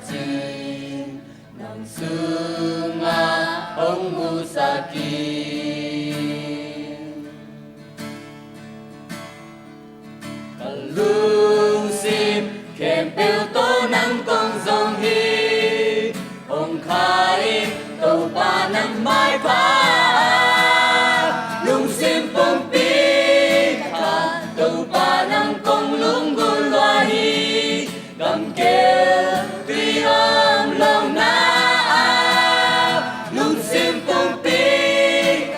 Cin nang sungah hong musak in. Ka lungsim khempeuh tawh nang kong zong hi. Hong kha in Topa nang maipha ah, lungsim pumpi khat Topa nang kong lunggulh lua hi. Gamkeu tui om lohna ah, lungsim pumpi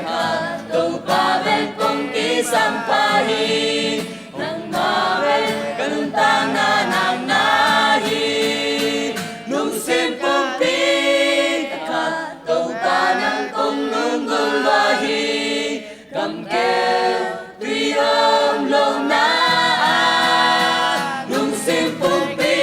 khat Topa bek kong kisam pah hi. Nangmah bek ka nuntakna nakna hi. Lungsim pumpi khat Topa nang kong lunggulh lua hi. Gamkeu tui om lohna ah, lungsim pumpi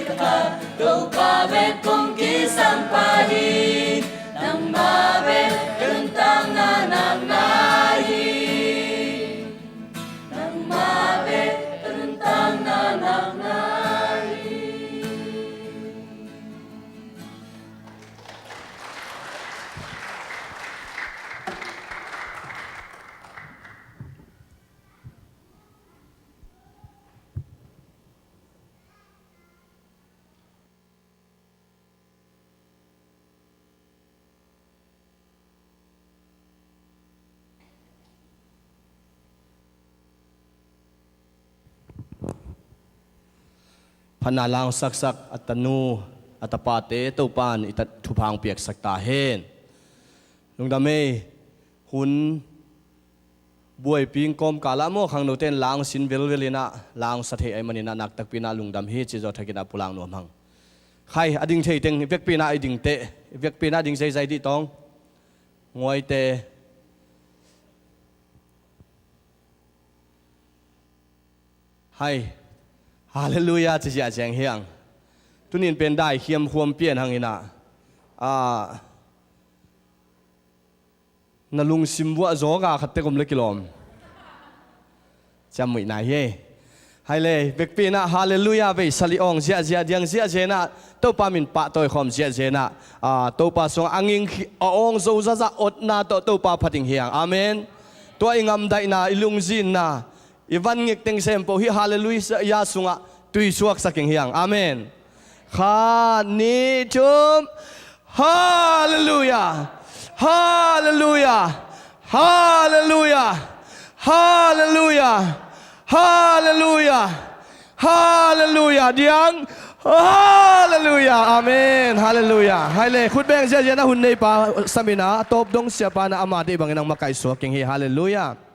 khat Topa bek kong kisam pah hi. Nangmah bek ka nuntakna nakna hi. Nangmah bek ka nuntakna nakna hi. Phatna langsaksak a tanu a tapate Topa in i thupha hong piaksak ta hen. Lungdam ei. Hun buaipih kawmkal ah maw, khangnote in la hong sin velvel in ah, la hong sa thei ahih manin ah, nakpi takin ah lungdam hi cih zawh thakin ah pulak nuam hang. Khai, a ding thei teng i vekpi in ah i ding teh, i vekpi in ah ding zeizai dih tawng. Nguaite. Hai. Halleluiah ci ziahziah ing hiang. Tuni in pen dai khiam khuam pian hang in ah, a, na lungsim buah zawk a khat tek om le kilawm. Ciamnuih nai hi. Hai le, vekpi in ah halleluiah vei sali awng ziahziah diang ziahziah in ah, Topa min pahtawi khawm ziahziah in ah, a, Topa sungah a nging khi a awng zo zahzah otna tawh Topa phat ing hiang. Amen. Tua i ngamdaihna, i lungzinna, i van ngek teng sem peuh hih halleluiah sungah tui suaksak ing hiang. Amen. Khat, nih, thum. Halleluiah. Halleluiah. Halleluiah. Halleluiah. Halleluiah. Halleluiah. Diang. Halleluiah. Amen. Halleluiah. Hai le, khut beng ziahziah in ah hun neipa sam in ah, a tawp dong siapa in ah ama deih bangin nang makaih suak ing hi. Halleluiah.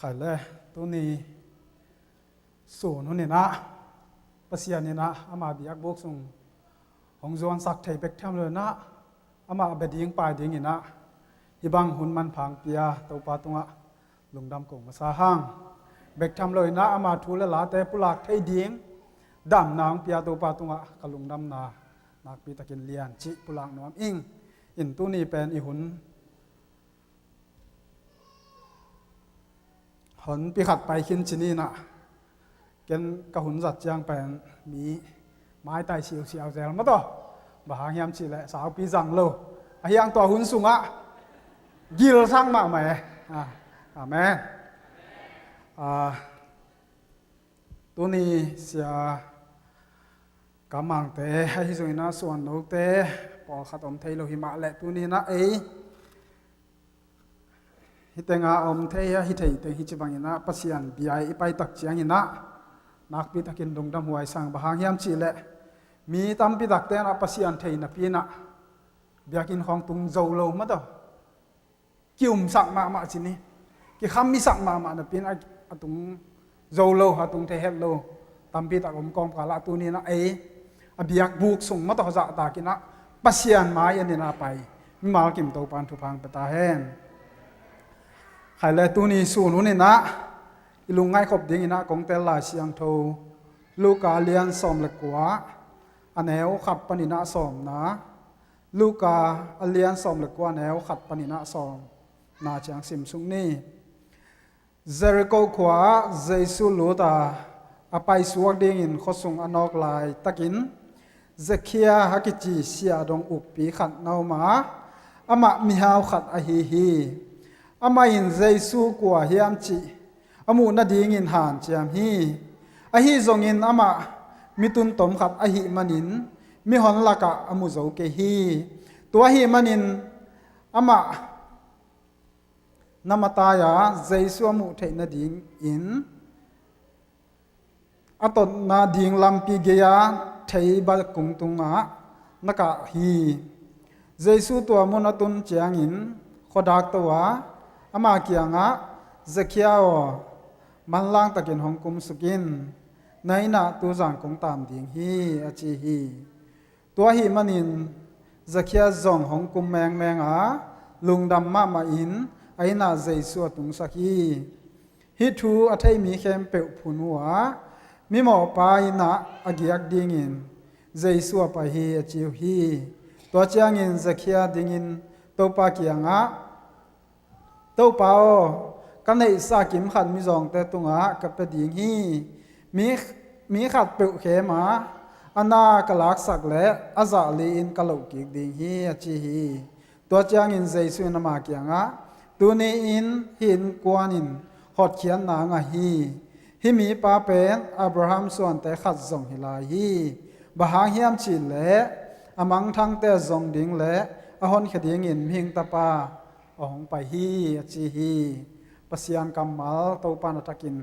Khai le, tuni sun hun in ah, Pasian in ah ama biakbuk sung hong zuansak thei bek tham lo in ah, amah bia ding pai ding in ah, hih bang hun manpha hong pia Topa tungah lungdam ko masa hang. Bek tham lo in ah ama thu le late pulak thei ding damna hong pia Topa tungah ka lungdamna nakpi takin lian cih pulak nuam ing. In tuni pen i hun hon pi khat pai khin ci ni in ah, ken ka hun zat ciang pen mi maitai siusiau zel maw taw. Bang hang hiam cih leh saupi zang lo. A hiang tua hun sungah gilsak mahmah e. Ah, amen. Ah, tuni sia Kamangte, ahi zongin ah suannote pawlkhat om thei lo hi mah leh tuni in ah ei hih tengah a om thei a, hi thei teng hi ci bangin ah Pasian bia i pai tak ciangin ah nakpi takin lungdam huai sa ing. Bang hang hiam cih leh mi tampi takte in ah Pasian thei napi in ah biakinn khawng tung zo lo maw taw. Kiumsak mahmah ci ni, kikham misak mahmah napi in a, a tung zo lo, a tung thei het lo tampi tak om kawmkal ah tuni in ah ei a biakbuk sung maw taw zahtak in ah Pasian mai-ah in ah pai mimal kim Topa in thupha hong pia ta hen. Khai le, tuni sun hun in ah i lungngaih khop ding in ah kong tel Lai Siangtho Luka a lian sawm le kua, a neu khat panin ah sawmna. Luka a lian sawm le kua, a neu khat panin ah sawmna ciang simsuk ni. Jeriko khua-ah Jesu lut a, a paisuak dingin khuasung a nawk laitakin Zakhia a kici siahdong ukpi khat na om a, amah mihau khat ahi hi. Amah in Jesu kua hiam cih a muh nadingin hanciam hi. Ahi zongin amah mi tuntom khat ahih manin mihon lakah a mu zo kei hi. Tua ahih manin amah na matai-a Jesu a muh theih nadingin a totna ding lampi gei-a theibal kung tungah na kah hi. Jesu tua mun a tun ciangin khuadak to a, ama kiangah, "Zakhia aw, manlang takin hong kumsuk in, na inn ah tuzan kong taam ding hi," a ci hi. Tua ahih manin Zakhia zong hong kum mengmeng a, lungdam mahmahin a inn ah Jesu a tungsak hi. Hih thu a thei mi khempeuh phun uh a, mimawhpa inn ah a giak dingin Jesu a pai hi, a ci uh hi. Tua ciangin Zakhia dingin Topa kiangah, "Topa aw, ka neihsa kim khat mizawngte tungah ka pia ding hi. Mi, mi khatpeuh khem a, a na ka laksak leh a zah li-in ka loh kik ding hi," a ci hi. Tua ciangin Jesu in ama kiangah, "Tuni-in hih innkuan in hotkhiatna a ngah hi. Hih mipa pen Abraham suante khat zong hi lai hi. Bang hang hiam cihleh a mangthangte zong ding le a honkhia dingin Mihing Tapa a hong pai hi," a ci hi. Pasian kammal Topa in a thakin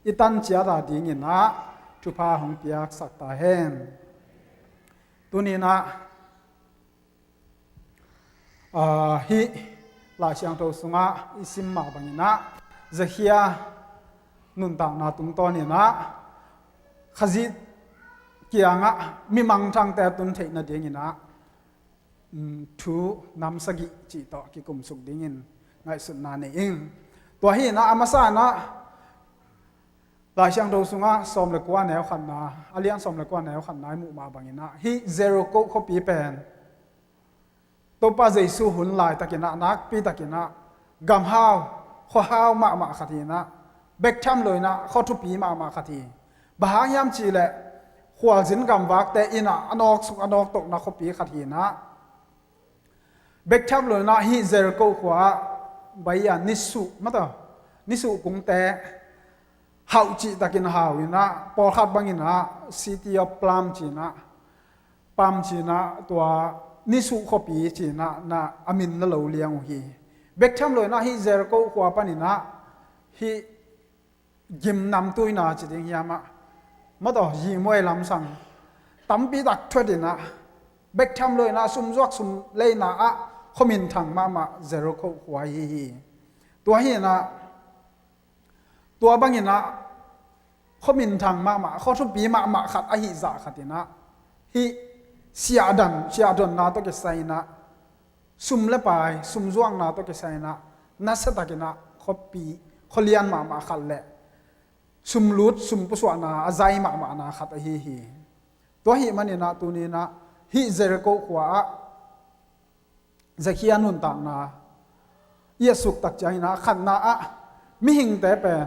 i tan ciat a dingin ah thupha hong piaksak ta hen. Tuni-in ah, aa, hih Lai Siangtho sungah i sim mah bangin ah Zakhia nuntakna tungtawnin ah Khazih kiangah mi mangthangte a tun theih nadingin ah, um, thu nam sagih cih tawh kikumsuk dingin ngaihsutna nei ing. Tua hi-in ah a masa-in ah Lai Siangtho sungah sawm le kua neu khatna, a lian sawm le kua neu khatna i muh mah bangin ah hih Jeriko khuapi pen Topa Jesu hun laitakin ah, nakpi takin ah, gamhau, khuahau mahmah khat hi-in ah, bek tham loin ah khua thupi mahmah khat hi. Bang hang hiam cihleh khualzin gamvakte inn ah a nawksuk a nawktokna khuapi khat hi-in ah, bek tham loin ah hih Jeriko khua-ah bai-a nisuh, mataw, nisuh kungte hauh cihtakin hau-in ah, pawlkhat bangin ah City of Palm ci-in ah, Palm ci-in ah, tua nisuh khuapi ci-in ah na a min na lo liang uh hi. Bek tham loin ah hih Jeriko khua panin ah hih gim namtuina ci ding hiam ah, mataw, yimuai lamsang tampi tak thuatin ah, bek tham loin ah sumzuak sumleina ah khua minthang mahmah Jeriko khua ahi hi. Tua hi-in ah, tua bangin ah khua minthang mahmah, khua thupi mahmah khat ahih zah khatin ah, hih siahdan, siahdonna tawh kisai-in ah, sum le pai, sumzuakna tawh kisai-in ah, nasiatakin ah khuapi, khua lian mahmah khat le sumlut, sum pusuahna a zai mahmahna khat ahi hi. Tua ahih manin ah tuni-in ah hih Jeriko khua-ah Zakhia nuntakna i et suk tak ciangin ah, khatna ah, mihingte pen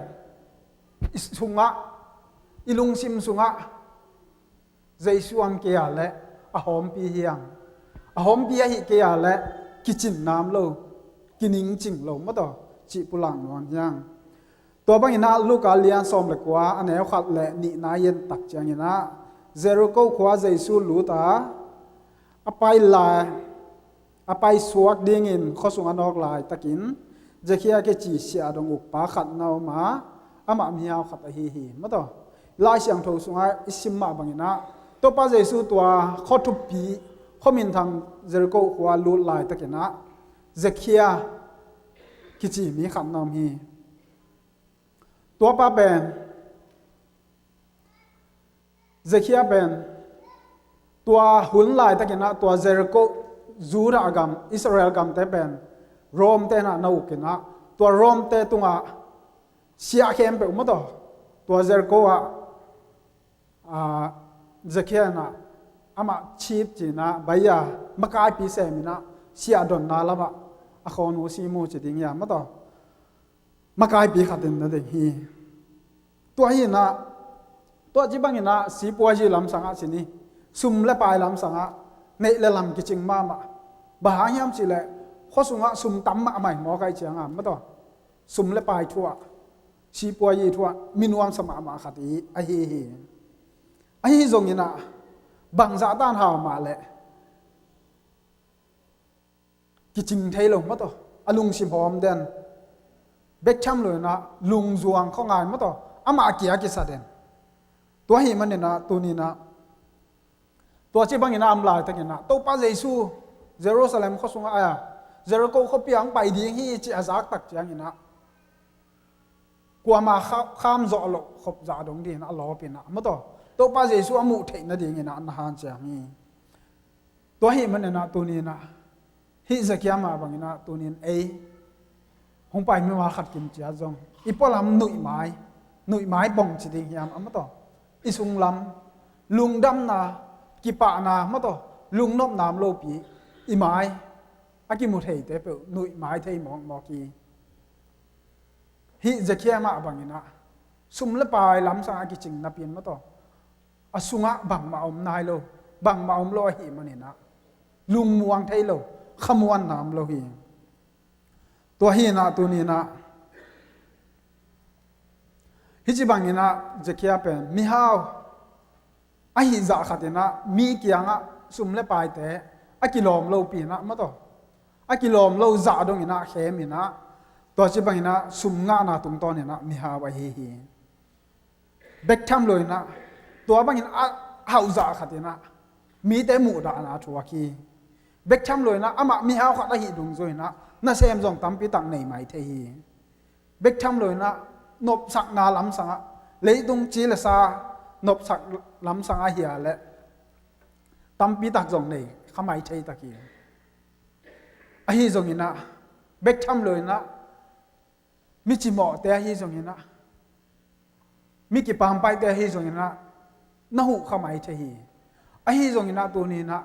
i sungah, i lungsim sungah Jesu hong kei a leh a hawmpi hi hang. A hawmpi ahih kei a leh kicin nam lo, kiningcing lo, mataw, cih pulak nuam hi hang. Tua bangin ah Luka lian sawm le kua, a neu khat le nihna i et tak ciangin ah, Jeriko khua Jesu lut a, a pai lai, a paisuak dingin khuasung a nawk laitakin, Zakhia kici siahdong ukpa khat na om a, amah mihau khat ahi hi, mataw. Lai Siangtho sungah i sim mah bangin ah, Topa Jesu tua khua thupi, khua minthang Jeriko khua lut laitakin ah, Zakhia kici mi khat na om hi. Tuapa pen, Zakhia pen, tua hun laitakin ah, tua Jeriko, Judah gam, Israel gamte pen, Rom te in ah na ukin ah, tua Rom te tungah siah khempeuh, mataw, tua Jeriko ah Aa, Zakhia in ah amah chip ci-in ah, bai-a makaipi sem in ah, siahdonna lamah a khawnu si mu ci ding hiam, maw taw. Makaipi khat in na ding hi. Tua hi in ah, tua ci bangin ah sipuazi lamsang ah ci ni, sum le pai lamsang ah neih le lam kicing mahmah. Bang hang hiam cih leh, khuasung ah sum tam mahmah hi mawk ahih ciang a, maw taw. Sum le pai thu ah, sipuazi thu ah mi nuamsa mahmah khat hi, ahi hi. Ahi zongin ah, bangzah dan hau mah leh kicing thei lo, maw taw. A lungsim hawm den. Bek tham lo in ah lungzuang khuangai, maw taw. Amah kia kisa den. Tua ahih manin ah tuni in ah, tua ci bangin ah a om laitakin ah, Topa Jesu Jerusalem khuasung ah, a, Jericho khuapi ah hong pai ding hi ci a zak tak ciangin ah, kuamah kha-, kham zawh loh khop zah dong dingin a lawp in ah, maw taw. Topa Jesu a muh theih nadingin ah na hanciam hi. Tua ahih manin ah tuni in ah, hih Zakhia mah bangin ah tuni in ei hong pai mimal khat kim ciat zong, i pualam nuihmai, nuihmai bawng ci ding hiam, a, maw taw. I sunglam, lungdamna, kipahna, maw taw, lungnopna om lopi, i mai a kimu theite peuh nuihmai thei mawkmawk hi. Hih Zakhia mah bangin ah, sum le pai lamsang a kicing napi in, maw taw, a sungah bangmah om nai lo, bangmah om lo ahih manin ah, lungmuang thei lo, khamuanna om lo hi. Tua hi in ah tuni in ah, hih ci bangin ah Zakhia pen mihau ahih zah khat in ah, mi kiangah sum le paite a kilawm lopi in ah, maw taw, a kilawm lo zah dongin ah khem in ah, tua ci bangin ah sum ngahna tungtawn in ah mihau ahi hi. Bek tham lo in ah, tua bangin a hauh zah khat in ah, mite muhdahna a thuak hi. Bek tham lo in ah, amah mihau khat ahih dungzui in ah, nasem zong tampi tak nei mai thei hi. Bek tham lo in ah, nopsakna lamsang ah, leitung ci le sa nopsak lamsang ah hi a leh, tampi tak zong nei kha mai thei tak hi. Ahi zongin ah, bek tham lo in ah, mi cimawhte ahi zongin ah, mi kipampaihte ahi zongin ah, na huh kha mai thei hi. Ahi zongin ah tuni in ah,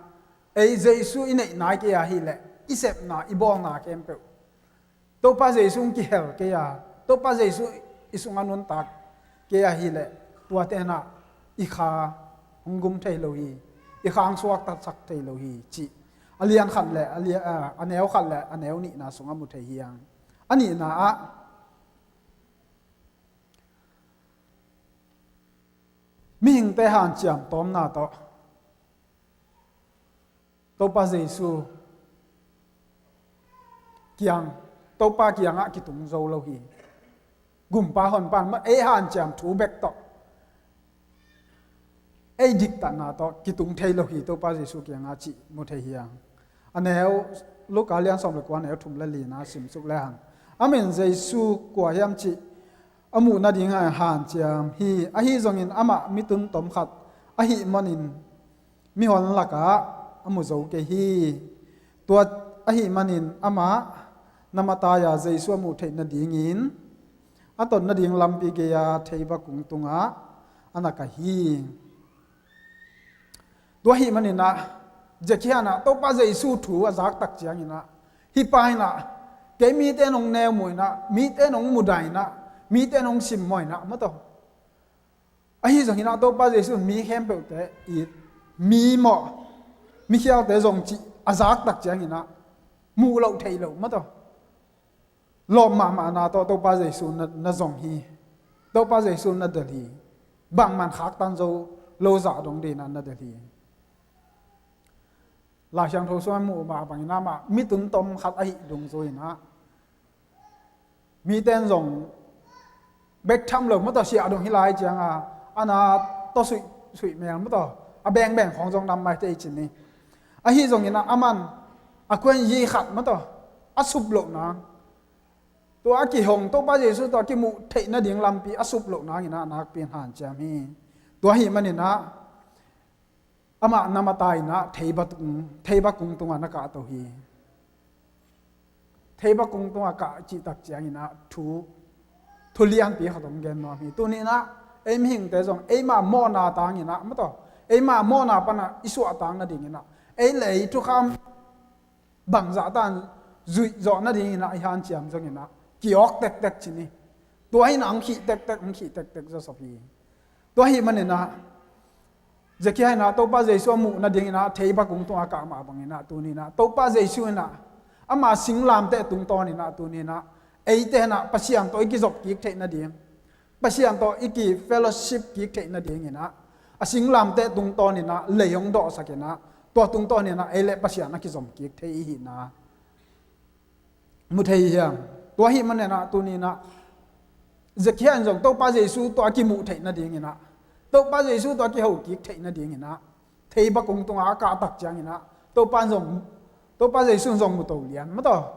ei Jesu i neih nai kei ahih leh, i sepna, i bawlna khempeuh, Topa Jesu hong kihel kei a, Topa Jesu i sungah nuntak kei ahih leh, tuate in ah i kha hong gum thei lo hi, i kha hong suaktasak thei lo hi, cih a lian khat le a lia-, a, a neu khat le a neu nihna sungah mu thei hi hang. A nihna ah, mihingte hanciam tawmna tawh Topa Jesu kiang, Topa kiangah kitung zo lo hi. Gumpa honpa in ei hanciam thu bek tawh, ei diktatna tawh kitung thei lo hi, Topa Jesu kiangah cih mu thei hi hang. A neu, Luka lian sawm le kua, neu thum le lina simsuk le hang. Amen, Jesu kua hiam cih a muh nading a hanciam hi. Ahi zongin amah mitun tom khat ahih manin mihon lakah a mu zo kei hi. Tua ahih manin amah na matai-a Jesu a muh theih nadingin a tot nading lampi gei-a theiba kung tungah a na kai hi. Tua ahih manin ah, Zakhia in ah Topa Jesu thu a zak tak ciangin ah, hih pa in ah, kei mite in hong neu muh in ah, mite in hong mudah in ah, mite in hong simmawh in ah, maw taw. Ahi zongin ah Topa Jesu in mi khempeuhte it, mi mawh, mikhialte zong cih a zak tak ciangin ah, muh loh theih loh, maw taw. Lawp mahmahna tawh Topa Jesu na, na zong hi. Topa Jesu na delh hi. Bangmah in khaktan zo lo zah dong dingin ah na delh hi. Lai Siangtho sungah muh mah bangin amah mitun tom khat ahih dungzui in ah, mite in zong bek tham lo, maw taw, siah dong hi lai ciang a, a na tawh suih, suih mel, maw taw, a bengbeng khawng zong dam mai thei ci ni. Ahi zongin ah aman a khuan yi khat, maw taw, a sup loh nang, tua a kihong Topa Jesu tawh a kimuh theih nading lampi a sup loh nangin ah nakpi in hanciam hi. Tua ahih manin ah amah na matai in ah theiba kung, theiba kung tungah na kahto hi. Theiba kung tungah kah cih tak ciangin ah thu, thu lianpi khat hong gen nuam hi. Tuni in ah Ei mihingte zong eima mawhna tanginah, mataw, eima mawhna panah i suahtak nadinginah, ei le ei thukham bangzah tan zuih zawh nadinginah i hanciam zonginah kiawk tektek cin hi. Tua hinah hong khih tektek, hong khih tektek zawsop hi. Tua hih maninah Zekhia inah Topa Jesu a muh nadinginah thei bakung tungah kah mah banginah tuninah Topa Jesu inah ama singlamteh tungtawninah tuninah eite inah Pasian tawh i kizop kik theih nading, Pasian tawh i ki fellowship kik theih nadinginah a singlamteh tungtawninah lei hong dawhsakinah tua tungtawninah ei le Pasian a kizom kik thei i hihna mu thei hiam? Tua hih maninah tuninah Zekhia in zong Topa Jesu tawh a kimuh theih nadinginah, Topa Jesu tawh a kiho kik theih nadinginah thei bakung tungah a kahtak cianginah Topa in zong, Topa Jesu in zong mu to lian, mataw.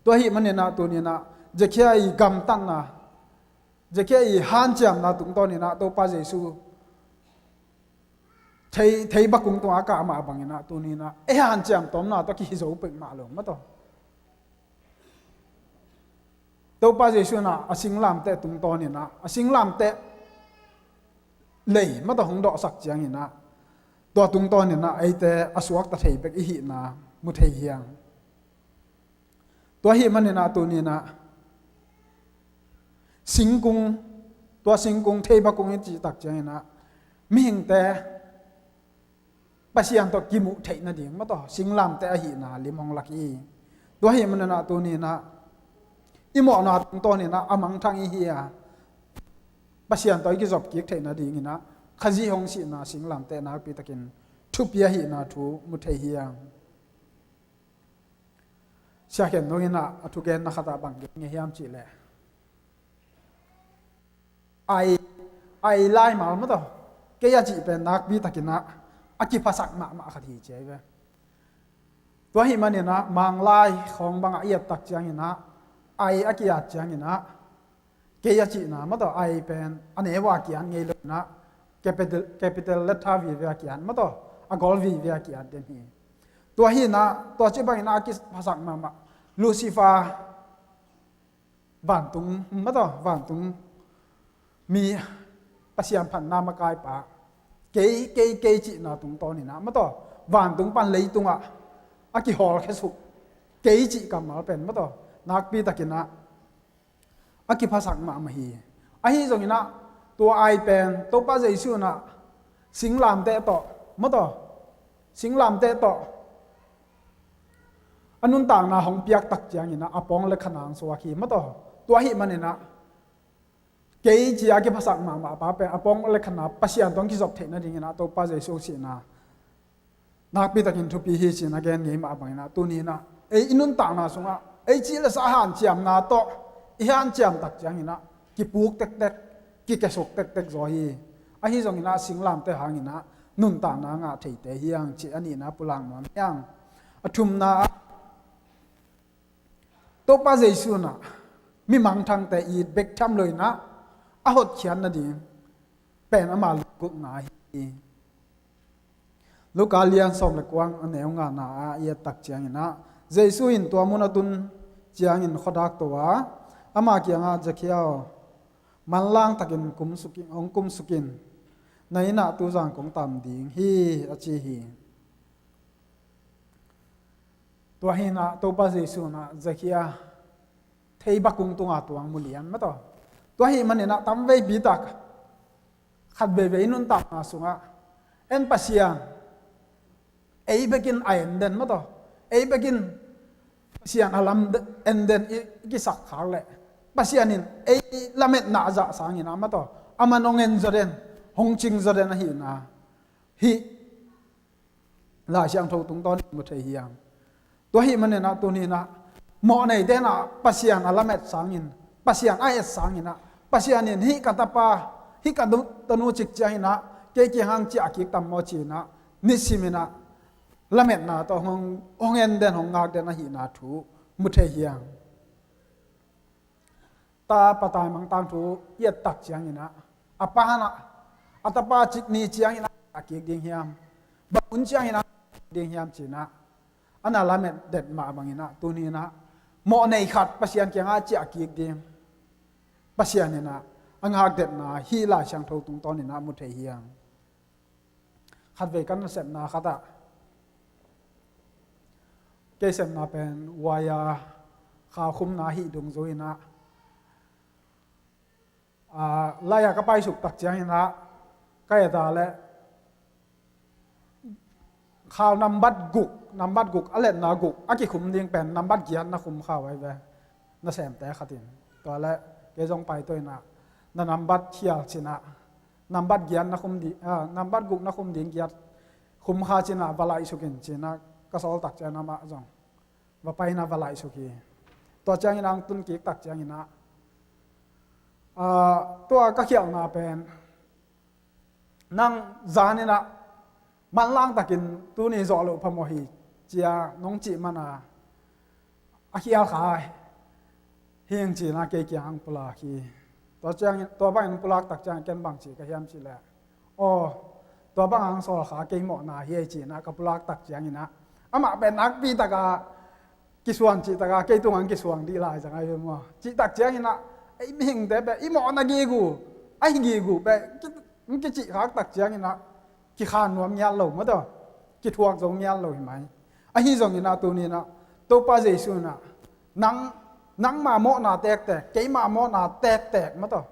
Tua hih maninah tuninah Zekhia i gamtatna, Zekhia i hanciamna tungtawninah Topa Jesu thei, thei bakung tungah a kah mah banginah tuninah ei hanciam tawmna tawh kihi zo pek mah lo, mataw. Topa Jesu inah a singlamteh tungtawninah a singlamteh lei, mataw, hong dawhsak cianginah tua tungtawninah eite a suakta thei bek i hihna mu thei hiam? Tua hih maninah tuninah singkung, tua singkung thei bakung i cihtak cianginah mihingte Pasian tawh kimuh theih nading, mataw, singlamteh ahihna lim hong lak hi. Tua hih maninah tuninah i mawhna tungtawninah a mangthang i hi a, Pasian tawh i kizop kik theih nadinginah Khazih hong sihna singlamteh nakpitakin thupi ahihna thu mu thei hiam? Sia Khen Dong inah a thugenna khatah bang gen ngei hiam cihleh, ai, ai laimal, mataw, kei a cih pen nakpitakinah a kiphasak mahmah khat hi ci ahi ve. Tua hih maninah Manglai khawng bangah i ettak cianginah ai a ki-at cianginah kei a cihna, mataw, ai pen a neu a ki-at ngei lo inah capital, capital letter vive a ki-at, mataw, a gol vive a ki-at den hi. Tua hinah tua ci banginah a kiphasak mahmah Lucifer, vantung, mataw, vantung mi, Pasian phatna makaipa, kei, kei, kei cihna tungtawninah, mataw, vantung pan leitungah a kihawlkhia suk kei cih kammal pen, mataw, nakpitakinah a kiphasak mahmah hi. Ahi zonginah tua ai pen Topa Jesu inah singlamteh tawh, mataw, singlamteh tawh a nuntakna hong piaktak cianginah a pawng le khanang suak hi, mataw. Tua hih maninah kei ci a kiphasak mahmah pa pen a pawng le khanang Pasian tawh hong kizop theih nadinginah Topa Jesu sihna nakpitakin thupi hi ci-in a gen ngei mah banginah tuninah ei i nuntakna sungah ei cih le sa hanciamna tawh i hanciamtak cianginah kipuk tektek, kikesuk tektek zaw hi. Ahi zonginah singlamteh hanginah nuntakna ngah theite hi hang cih a nihna pulak nuam hi hang. A thumna ah Topa Jesu inah mi mangthangte it bek tham lo inah a hotkhiat nading pen ama lunggulhna hi. Luka lian sawm le kua a neu ngana ah i ettak cianginah Jesu in tua mun a tun ciangin khuadak to a ama kiangah, Zakhia aw, manlang takin kumsukin, hong kumsukin, na innah tuzan kong tam ding hi, a ci hi. Tua hinah Topa Jesu inah Zakhia thei bakung tunga tuang mu lian, mataw. Tua hih maninah tamveipi tak khat veivei i nuntakna sungah en Pasian ei bekin a en den, mataw, ei bekin Pasian a lam en den i kisak khak leh Pasian in ei lametna a zah sanginah, mataw, a man hong en zaw den, hong cing zaw den ahihna hih Lai Siangtho tungtawn in mu thei hi hang. Tua hih maninah tuninah mawhneite inah Pasian a lamet sangin, Pasian a et sanginah Pasian in hih ka tapa, hih ka tanu cik cianginah kei kiang hang ciah kik tam maw ci-inah nisiminah lametna tawh hong, hong en den, hong ngak den ahihna thu mu thei hi hang. Tapa taimang tangthu i ettak cianginah a pa inah a tapa cik ni cianginah a kik ding hiam? Bang hun cianginah a kik ding hiam ci-inah a na lamet det mah banginah tuninah mawhnei khat Pasian kiangah ciah kik ding, Pasian inah a ngakdetna hih Lai Siangtho tungtawnin ah mu thei hi hang. Khatvei ka nasepna khat ah, kei sepna pen wire khaukhumna hi dungzui-in ah, aa, lai-a ka paisuk tak ciangin ah, ka et leh khau nambat guk, nambat guk, a letna guk a kikhum ding pen nambat giat na khum khau ahi ve, nasemte khat in. Tua leh kei zong paito-in ah, na nambat khial ci-in ah, nambat giat na khum di, aa, nambat guk na khum ding giat khum kha ci-in ah, va laihsuk in ci-in ah, ka sawl tak ciangin amah zong va pai-in ah va laihsuk hi. Tua ciangin ah hong tun kik tak ciangin ah, aa, tua ka khialhna pen, nang zanin ah manlang takin tuni zawh loh phamawh hi, ci-a nong cih man a, a khial kha hi ing ci-in ah kei kiang hong pulak hi. Tua ciangin, tua bangin pulak tak ciangin ken bang ci ka hiam cih leh, aw, tua bang hong sawl kha kei mawhna hi ei ci-in ah ka pulak tak ciangin ah, amah pen nakpi takin kisuan cih takin kei tungah kisuan dih lai zang ahi ve maw. Cih tak ciangin ah, ei mihingte pen i mawhna gige, ahi gige pen ki, kicih khak tak ciangin ah, kikhan nuam ngiat lo maw tawh, kithuak zo ngiat lo hi mai. Ahi zongin ah tuni-in ah, Topa Jesu in ah, nang, nangma mawhna tektek, keima mawhna tektek maw tawh,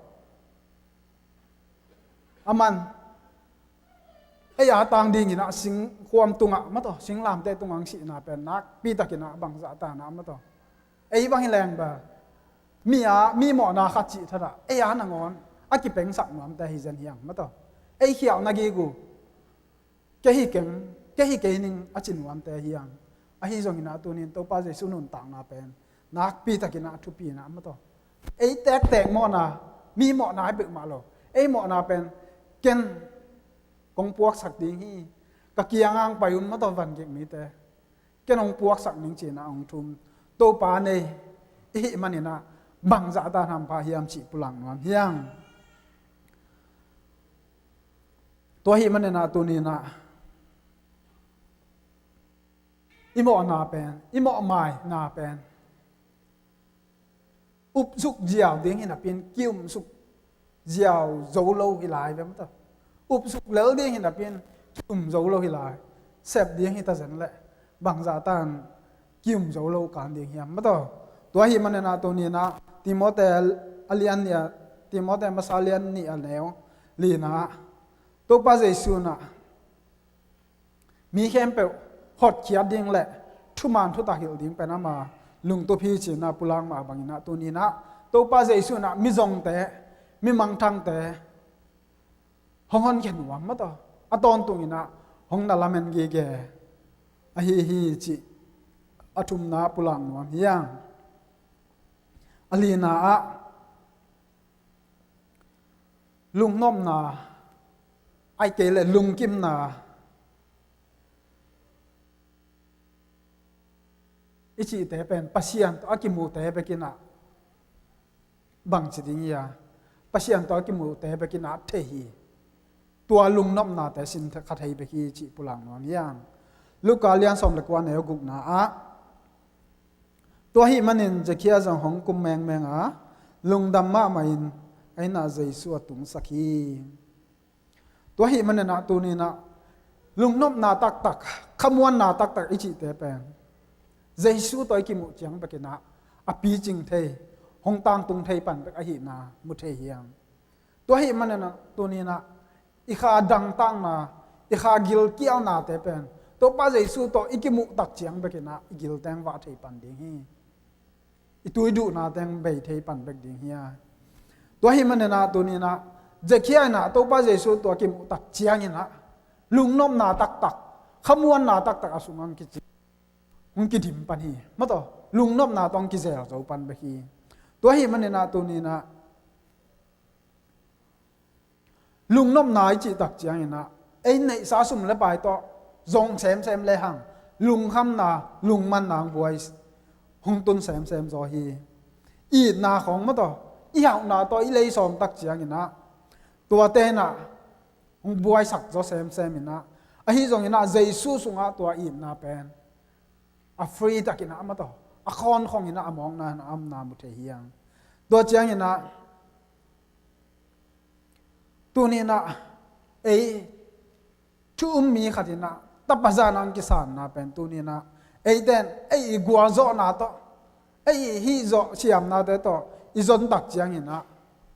aman ei a tang dingin ah singkhuam tungah maw tawh, singlamteh tungah hong sihna pen nakpi takin ah bangzah ta na maw tawh. Ei bang hi leng bel, mi a, mi mawhna khat cih thadah, ei a nangawn a kipengsak nuamte hi zen hi hang maw tawh. Ei khialhna gige, kei hi keng, kei hi kei ning a ci nuamte hi hang. Ahi zongin ah tuni-in Topa Jesu nuntakna pen nakpi takin ah thupi-in ah maw tawh, ei tektek mawhna, mi mawhna hi peuhmah lo, ei mawhna pen ken kong puaksak ding hi, ka kiangah hong pai un maw tawh, van gik mite, ken hong puaksak ning ci-in ah hong thum Topa nei i hih manin ah, bangzah tan hampha hiam cih pulak nuam hi hang. Tua ahih manin ah tuni-in ah, i mawhna pen, i mawhmaina pen upsuk ziau ding hi napi-in ki-umsuk ziau zo lo hi lai ve maw tawh. Upsuk lel ding hi napi-in ki-um zo lo hi lai. Sep ding hi ta zen leh, bangzah tan ki-um zo lo kan ding hiam maw tawh. Tua ahih manin ah tuni-in ah, Timoti a lian nih ah, Timoti masa lian nih a neu lina ah, Topa Jesu in ah mi khempeuh hotkhiat ding leh thuman thutak hilh ding pen ama lungtup hi ci-in ah pulak mah bangin ah tuni-in ah, Topa Jesu in ah mizongte, mi mangthangte hong honkhia nuam maw tawh, a tawntungin ah hong na lamen gige ahi hi cih a thumna pulak nuam hi hang. A lina ah, lungnopna, ahih kei leh lungkimna i cihte pen Pasian tawh a kimuhte bekin ah bangci ding hi a, Pasian tawh a kimuhte bekin ah thei hi. Tua lungnopnate sin kha thei bek hi cih pulak nuam hi hang. Luka lian sawm le kua neu gukna ah, tua ahih manin Zakhia zong hong kum mengmeng a, lungdam mahmahin a inn ah Jesu a tungsak hi. Tua ahih manin ah tuni-in ah, lungnopna taktak, khamuanna taktak i cihte pen Jesu tawh i kimuh ciang bekin ah a picing thei, hong tangtung thei pan bek ahihna mu thei hi hang. Tua ahih manin ah tuni-in ah, i kha dangtakna, i kha gilkialnate pen Topa Jesu tawh i kimuh tak ciang bekin ah i gilteng vah thei pan ding hi. I tui duhna teng bei thei pan bek ding hi a. Tua ahih manin ah tuni-in ah, Zakhia in ah Topa Jesu tawh a kimuh tak ciangin ah, lungnopna taktak, khamuanna taktak a sungah hong kici, hong kidim pan hi. Maw tawh, lungnopna tawh hong kizel zo pan bek hi. Tua ahih manin ah tuni-in ah, lungnopna i cih tak ciangin ah, ei neihsa sum le pai tawh zong semsem lehang, lungkhamna, lungmanna hong buai, hong tun semsem zaw hi. Itna khawng maw tawh, i hauhna tawh i lei sawm tak ciangin ah, tuate in ah hong buaisak zaw semsem in ah, ahi zongin ah Jesu sungah tua itna pen a free takin ah maw tawh, a khawnkhong in ah a mawkna in ah a omna mu thei hi hang. Tua ciangin ah, Tuninah ei thu um mi khatinah tapa zan ang kisanna pen tuninah eiten ei i gualzawhna tawh, ei i hihzawh siamnate tawh i zontak cianginah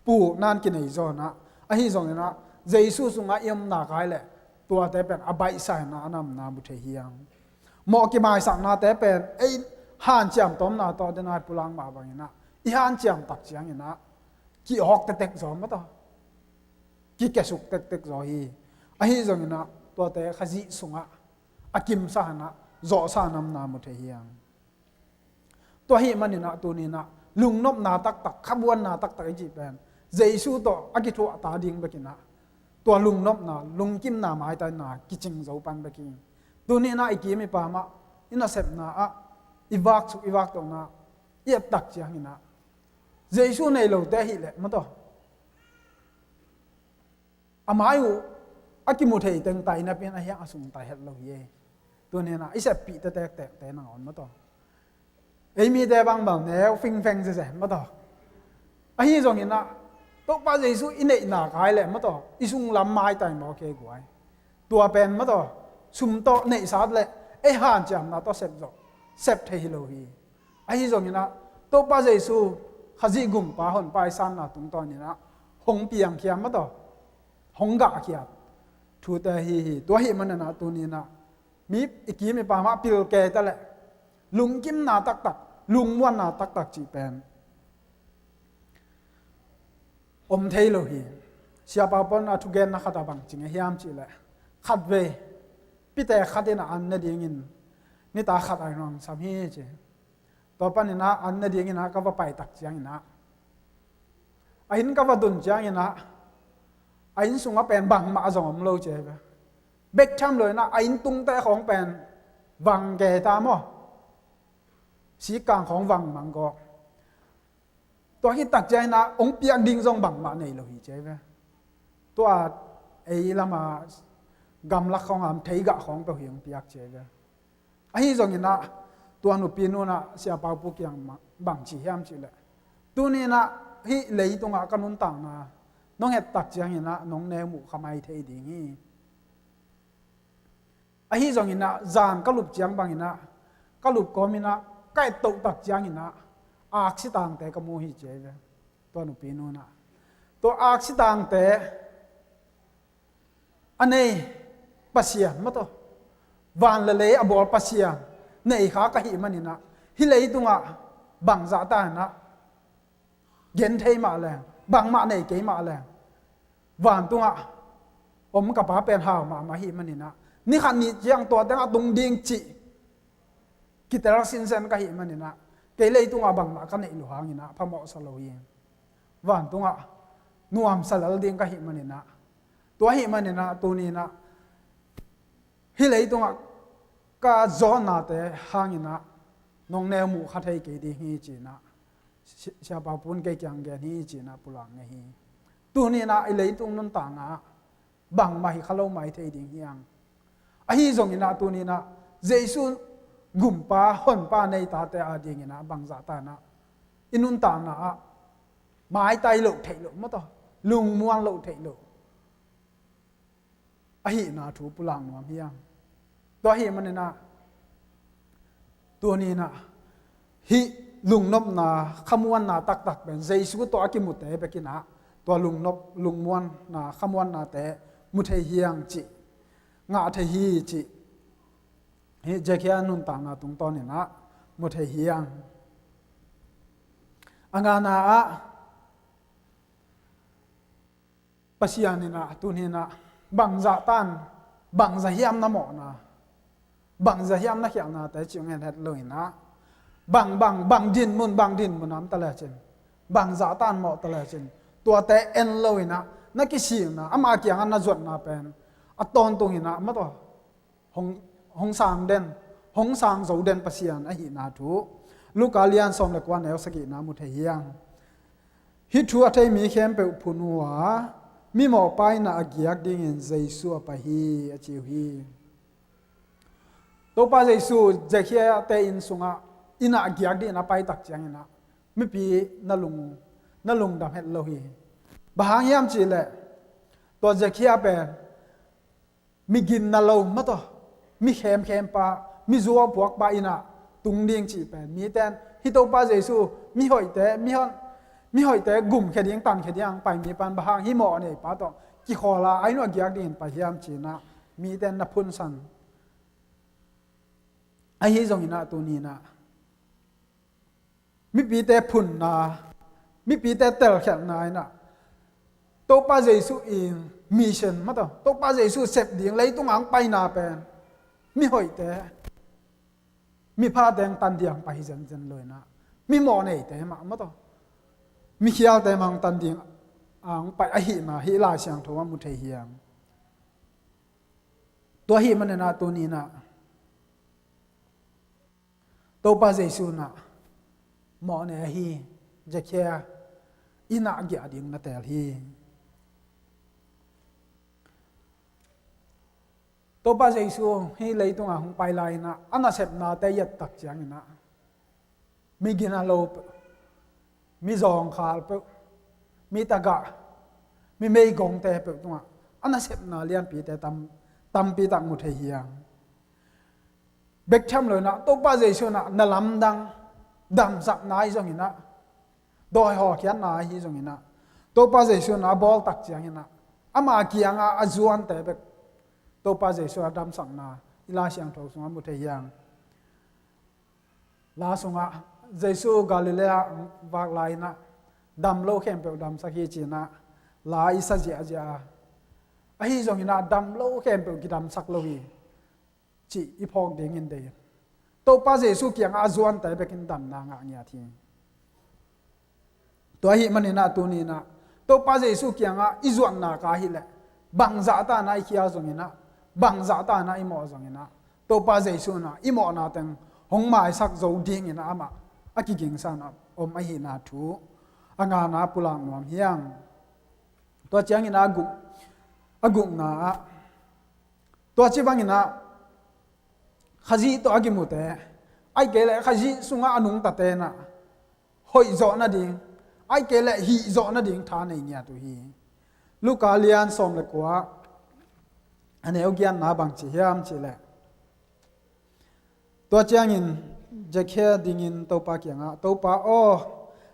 pukna kinei zawnah, ahi zonginah Jesu sungah i omna kai leh tuate pen a baihsa inah a namna mu thei hiang. Mawh kimaisaknate pen ei hanciam tawmna tawh denai pulak mah banginah i hanciam tak cianginah kihawk tektek zaw mataw, kikesuk tektek zaw hi. Ahi zonginah tuate Khazih sungah a kimsa inah zawhsa namna mu thei hiang. Tua ahih maninah tuninah lungnopna taktak, khabuanna taktak i cih pen Jesu tawh a kithuahta ding bekinah tua lungnopna, lungkimna, maitaina kicing zo pan bek hi. Tuninah i kim i pamah i nasepna ah i vaksuk i vaktohna i ettak cianginah Jesu nei lote ahileh mataw, a mai uh a kimu thei teng tai napin a hiang a sung tai het lo hi. Tuninah i seppihte tektekte nangawn mataw, ei mite bangbang neu fingfeng zeze mataw. Ahi zonginah Topa Jesu i neihna kai leh mataw, i sunglam maitai mawk hi guai. Tua pen mataw, sum tawh neihsat leh ei hanciamna tawh sep zawh, sep thei hi lo hi. Ahi zonginah Topa Jesu Khazih gumpa honpa i sanna tungtawninah hong piangkhia mataw, hong gahkhiat thute hi hi. Tua ahih maninah tuninah mi i kim i pamah pilke ta leh lungkimna taktak, lungmuanna taktak cih pen om thei lo hi. Siapa pon a thugenna khat a bang ci ngei hiam cihleh, khatvei pite khat in a an ne dingin nita khat a nuangsam hi ci. Tua paninah an ne dinginah ka va paitak cianginah a inn ka va tun cianginah a inn sungah pen bangmah a zong om lo ci ve. Bek tham loinah a inn tungte khawng pen vang ke ta maw, sikkang khawng vang mangkawk. Tua khittak cianginah hong piak ding zong bangmah nei lo hi ci ve. Tua ei lama gamlak khawng am theigah khawng peuh hi hong piak ci ve. Ahi zonginah tua nupi nunah Sia Pau Pu kiang bang ci hiam cihleh, tuninah hih leitungah ka nuntakna nong hettak cianginah nong neu muh kha mai thei ding hi. Ahi zonginah zan ka lup ciang banginah ka lup kawminah ka ettohtak cianginah aksi tangte ka mu hi ci ve. Tua nupi nunah tua aksi tangte a nei Pasian mataw, van le lei a bawl Pasian nei kha ka hih maninah hih leitungah bangzah ta inah gen thei mah leng, bangmah nei kei mah leng, vantungah om ka Pa pen hau mahmah hih maninah ni khat ni ciang tua tengah tung ding cih kitel sinsen ka hih maninah kei leitungah bangmah ka neih loh hanginah phamawhsa lo hi. Vantungah nuamsa lel ding ka hih maninah, tua hih maninah tuninah hih leitungah ka zawhnate hanginah nong neu muh kha thei kei ding hi cinah Sia Pau Pun kei kiang gen hi cinah pulak ngei hi. Tuninah i leitung nuntakna ah bangmah hi kha lo mai thei ding hiang. Ahi zonginah tuninah Jesu gumpa honpa nei tate a dinginah bangzah tanah i nuntakna ah maitai loh theih loh mataw, lungmuan loh theih loh ahihna thu pulak nuam hiang. Tua ahih maninah tuninah hih lungnopna khamuanna taktak pen Jesu tawh a kimute bekinah tua lungnop lungmuanna khamuannate mu thei hiang cih ngah thei hi cih hih Zekhia nuntakna tungtawninah mu thei hiang. A ngana ah Pasian inah tuninah bangzah tan bangzah hiam na mawhna, bangzah hiam na khialhnate cih ngen het loinah bang bang bang dinmun bang dinmun am ta lecin, bangzah tan mawh ta lecin, tuate en loinah na kisilna ama kiangah na zuatna pen a tawntunginah mataw hong, hong sang den, hong sang zo den Pasian ahihna thu Luka lian sawm le kua neu sagihna mu thei hiang. Hih thu a thei mi khempeuh phun uh a, mimawhpa inah a giak dingin Jesu a pai hi a ci uh hi. Topa Jesu Zekhia te inn sungah inah a giak dingin a paitak cianginah mipi na lung, na lungdam het lo hi. Bang hang hiam cihleh Tua Zakhia pen mi ginna lo mataw, mi khemkhem pa, mi zuau puak pa inn ah tung ding cih pen mite in hih Topa Jesu mihoihte, mihon, mihoihte gumkhia ding, tankhia ding a pai mi pan bang hang hih mawh a nei pa tawh kikhawl a, a inn uah giak dingin pai hiam ci-in ah mite in na phunsan. Ahi zongin ah tuni-in ah mipite phunna, mipite telkhialhna in ah Topa Jesu in mission mataw, Topa Jesu sep ding leitung a hong paina pen mihoihte, miphate hong tan ding a hong pai hi zenzen lo-in ah, mi mawh neite mah mataw, mikhialte mah hong tan ding a hong pai ahihna hih Lai Siangtho ah mu thei hi hang. Tua ahih manin ah tuni-in ah Topa Jesu in ah mawh nei ahi Zakhia inn ah giah ding na teel hi. Topa Jesu hih leitung a hong pai lai-in ah a nasepnate i et tak ciangin ah mi ginna lo peuh, mi zawngkhal peuh, mi tagah, mi meigongte peuh tungah a nasepna lianpite tam, tampi tak mu thei hi hang. Bek tham lo-in ah Topa Jesu in ah na lamdang, damsakna ahi zongin ah, dawi hawlkhiatna ahi zongin ah, Topa Jesu in ah a bawl tak ciangin ah ama kiangah a zuante bek Topa Jesu a damsakna i Lai Siangtho sungah mu thei hi hang. La sungah Jesu Galilee ah vak lai-in ah dam lo khempeuh damsak hi ci-in ah la i sa ziahziah a, ahi zongin ah dam lo khempeuh kidamsak lo hi cih i phawk dingin deih in. Topa Jesu kiangah a zuante bekin damna ngah ngiat hi. Tua ahih manin ah tuni-in ah Topa Jesu kiangah i zuan nak ahih leh bangzah ta-in ah i khial zongin ah, bangzah ta-in ah i mawh zongin ah, Topa Jesu in ah i mawhna teng hong maisak zo dingin ah amah a kigingsa-in ah om ahihna thu a ngana pulak nuam hi hang. Tua ciangin ah a guk, a gukna ah, tua ci bangin ah Khazih tawh a kimute, ahih kei leh Khazih sungah a nungtate in ah hoih zawh nading, ahih kei leh hih zawh nading tha nei ngiat uh hi. Luka lian sawm le kua, a neu giatna bang ci hiam cih leh, tua ciangin Zakhia dingin Topa kiangah, "Topa aw,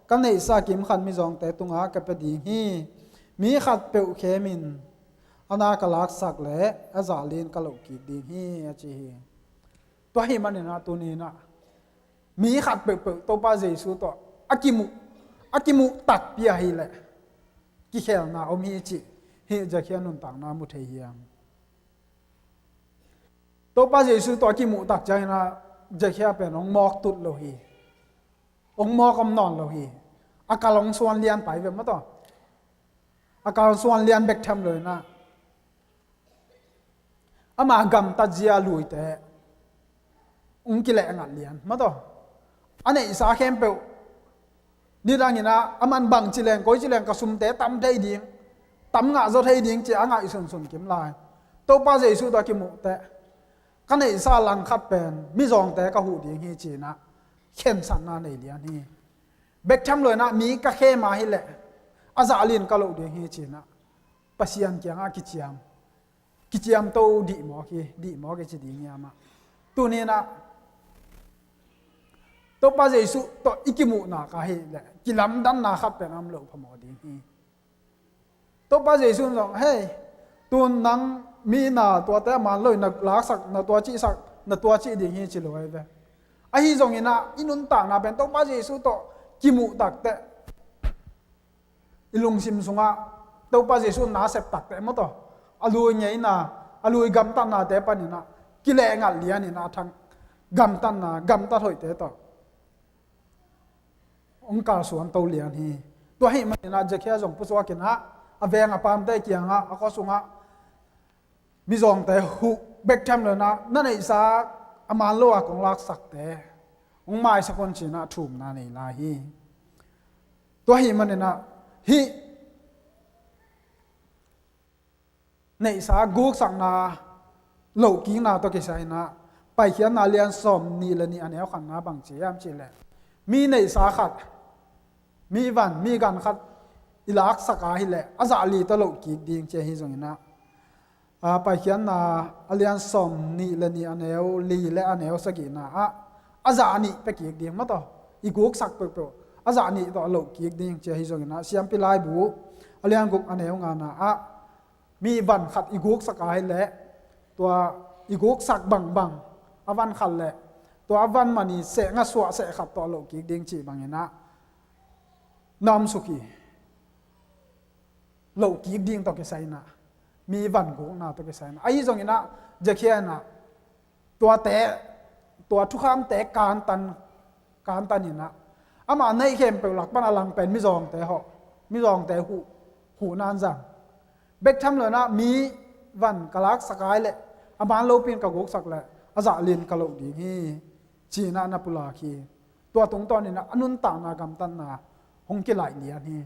ka neihsa kim khat mizawngte tungah ka pia ding hi. Mi khatpeuh khemin a na ka laksak leh a zah li-in ka loh kik ding hi," a ci hi. Tua ahih manin ah tuni-in ah mi khat peuhpeuh Topa Jesu tawh a kimuh, a kimuh takpi ahih leh kikhelna om hi cih hih Zakhia nuntakna mu thei hi hang. Topa Jesu tawh a kimuh tak ciangin ah Zakhia pen hong mawk tut lo hi. Hong mawk om nawn lo hi. A kal hong suan lian pai ve maw taw. A kal hong suan lian bek tham lo-in ah ama gamtat zia luite hong kileh ngat lian maw taw. A neihsa khempeuh nidangin ah aman bangci leng koici leng ka sumte tam thei ding, tam ngah zaw thei ding ci a ngaihsunsun kim lai. Topa Jesu tawh a kimuh teh ka neihsa langkhat pen mizawngte ka huh ding hi ci-in ah khensatna nei lian hi. Bek tham lo-in ah mi ka khem ahih leh a zah li-in ka loh ding hi ci-in ah Pasian kiangah kiciam, kiciamto dih mawk hi, dih mawk hi ci ding hi amah. Tuni-in ah Topa Jesu tawh i kimuh nak ahih leh kilamdanna khat pen a om loh phamawh ding hi. Topa Jesu in zong, "Hei, tun nang mi na tuate a man lo-in na laksak, na tua cihsak, na tua cih ding hi," ci lo ahi ve. Ahi zongin ah i nuntakna pen Topa Jesu tawh kimuh tak teh i lungsim sungah Topa Jesu na sep tak teh maw taw, a lui ngeina, a lui gamtatnate panin ah kileh ngat lianin ah a thang gamtatna, gamtat hoihte tawh hong kalsuan to lian hi. Tua ahih manin ah Zakhia zong pusuakin ah a veng a paamte kiangah a khua sungah mizawngte huh bek tham lo-in ah na neihsa a man lo a kong laksakte hong maisak un ci-in ah thumna nei lai hi. Tua ahih manin ah hih neihsa guksakna, lohkikna tawh kisai-in ah Paikhiatna lian sawm nih le nih a neu khatna bang ci hiam cih leh, mi neihsa khat, mi van, mi gan khat i laksak a hileh a zah li tawh loh kik ding ci ahi zongin ah, a, Paikhiatna a lian sawm nih le nih a neu li le a neu sagihna ah a zah nih pia kik ding maw taw. I guksak peuhpeuh a zah nih tawh a loh kik ding ci ahi zongin ah, Siampi Laibu a lian guk a neu ngana ah mi van khat i guksak a hileh tua i guksak bangbang a van khat le tua a van man i seh nga suah seh khat tawh a loh kik ding cih bangin ah na om suk hi. Loh kik ding tawh kisai in ah, mi van gukna tawh kisai in ah, ahi zongin ah Zakhia in ah tuate, tua thukhamte kantan, kantan in ah, amah neih khempeuh lak pan a lang pen mizawngte hawh, mizawngte huh, huh nan zang. Bek tham lo in ah mi van ka laksak a hileh a man lopi in ka guksak leh a zah li in ka loh ding hi, ci-in ah na pulak hi. Tua tungtawn in ah a nuntakna gamtatna hong kilaih lian hi.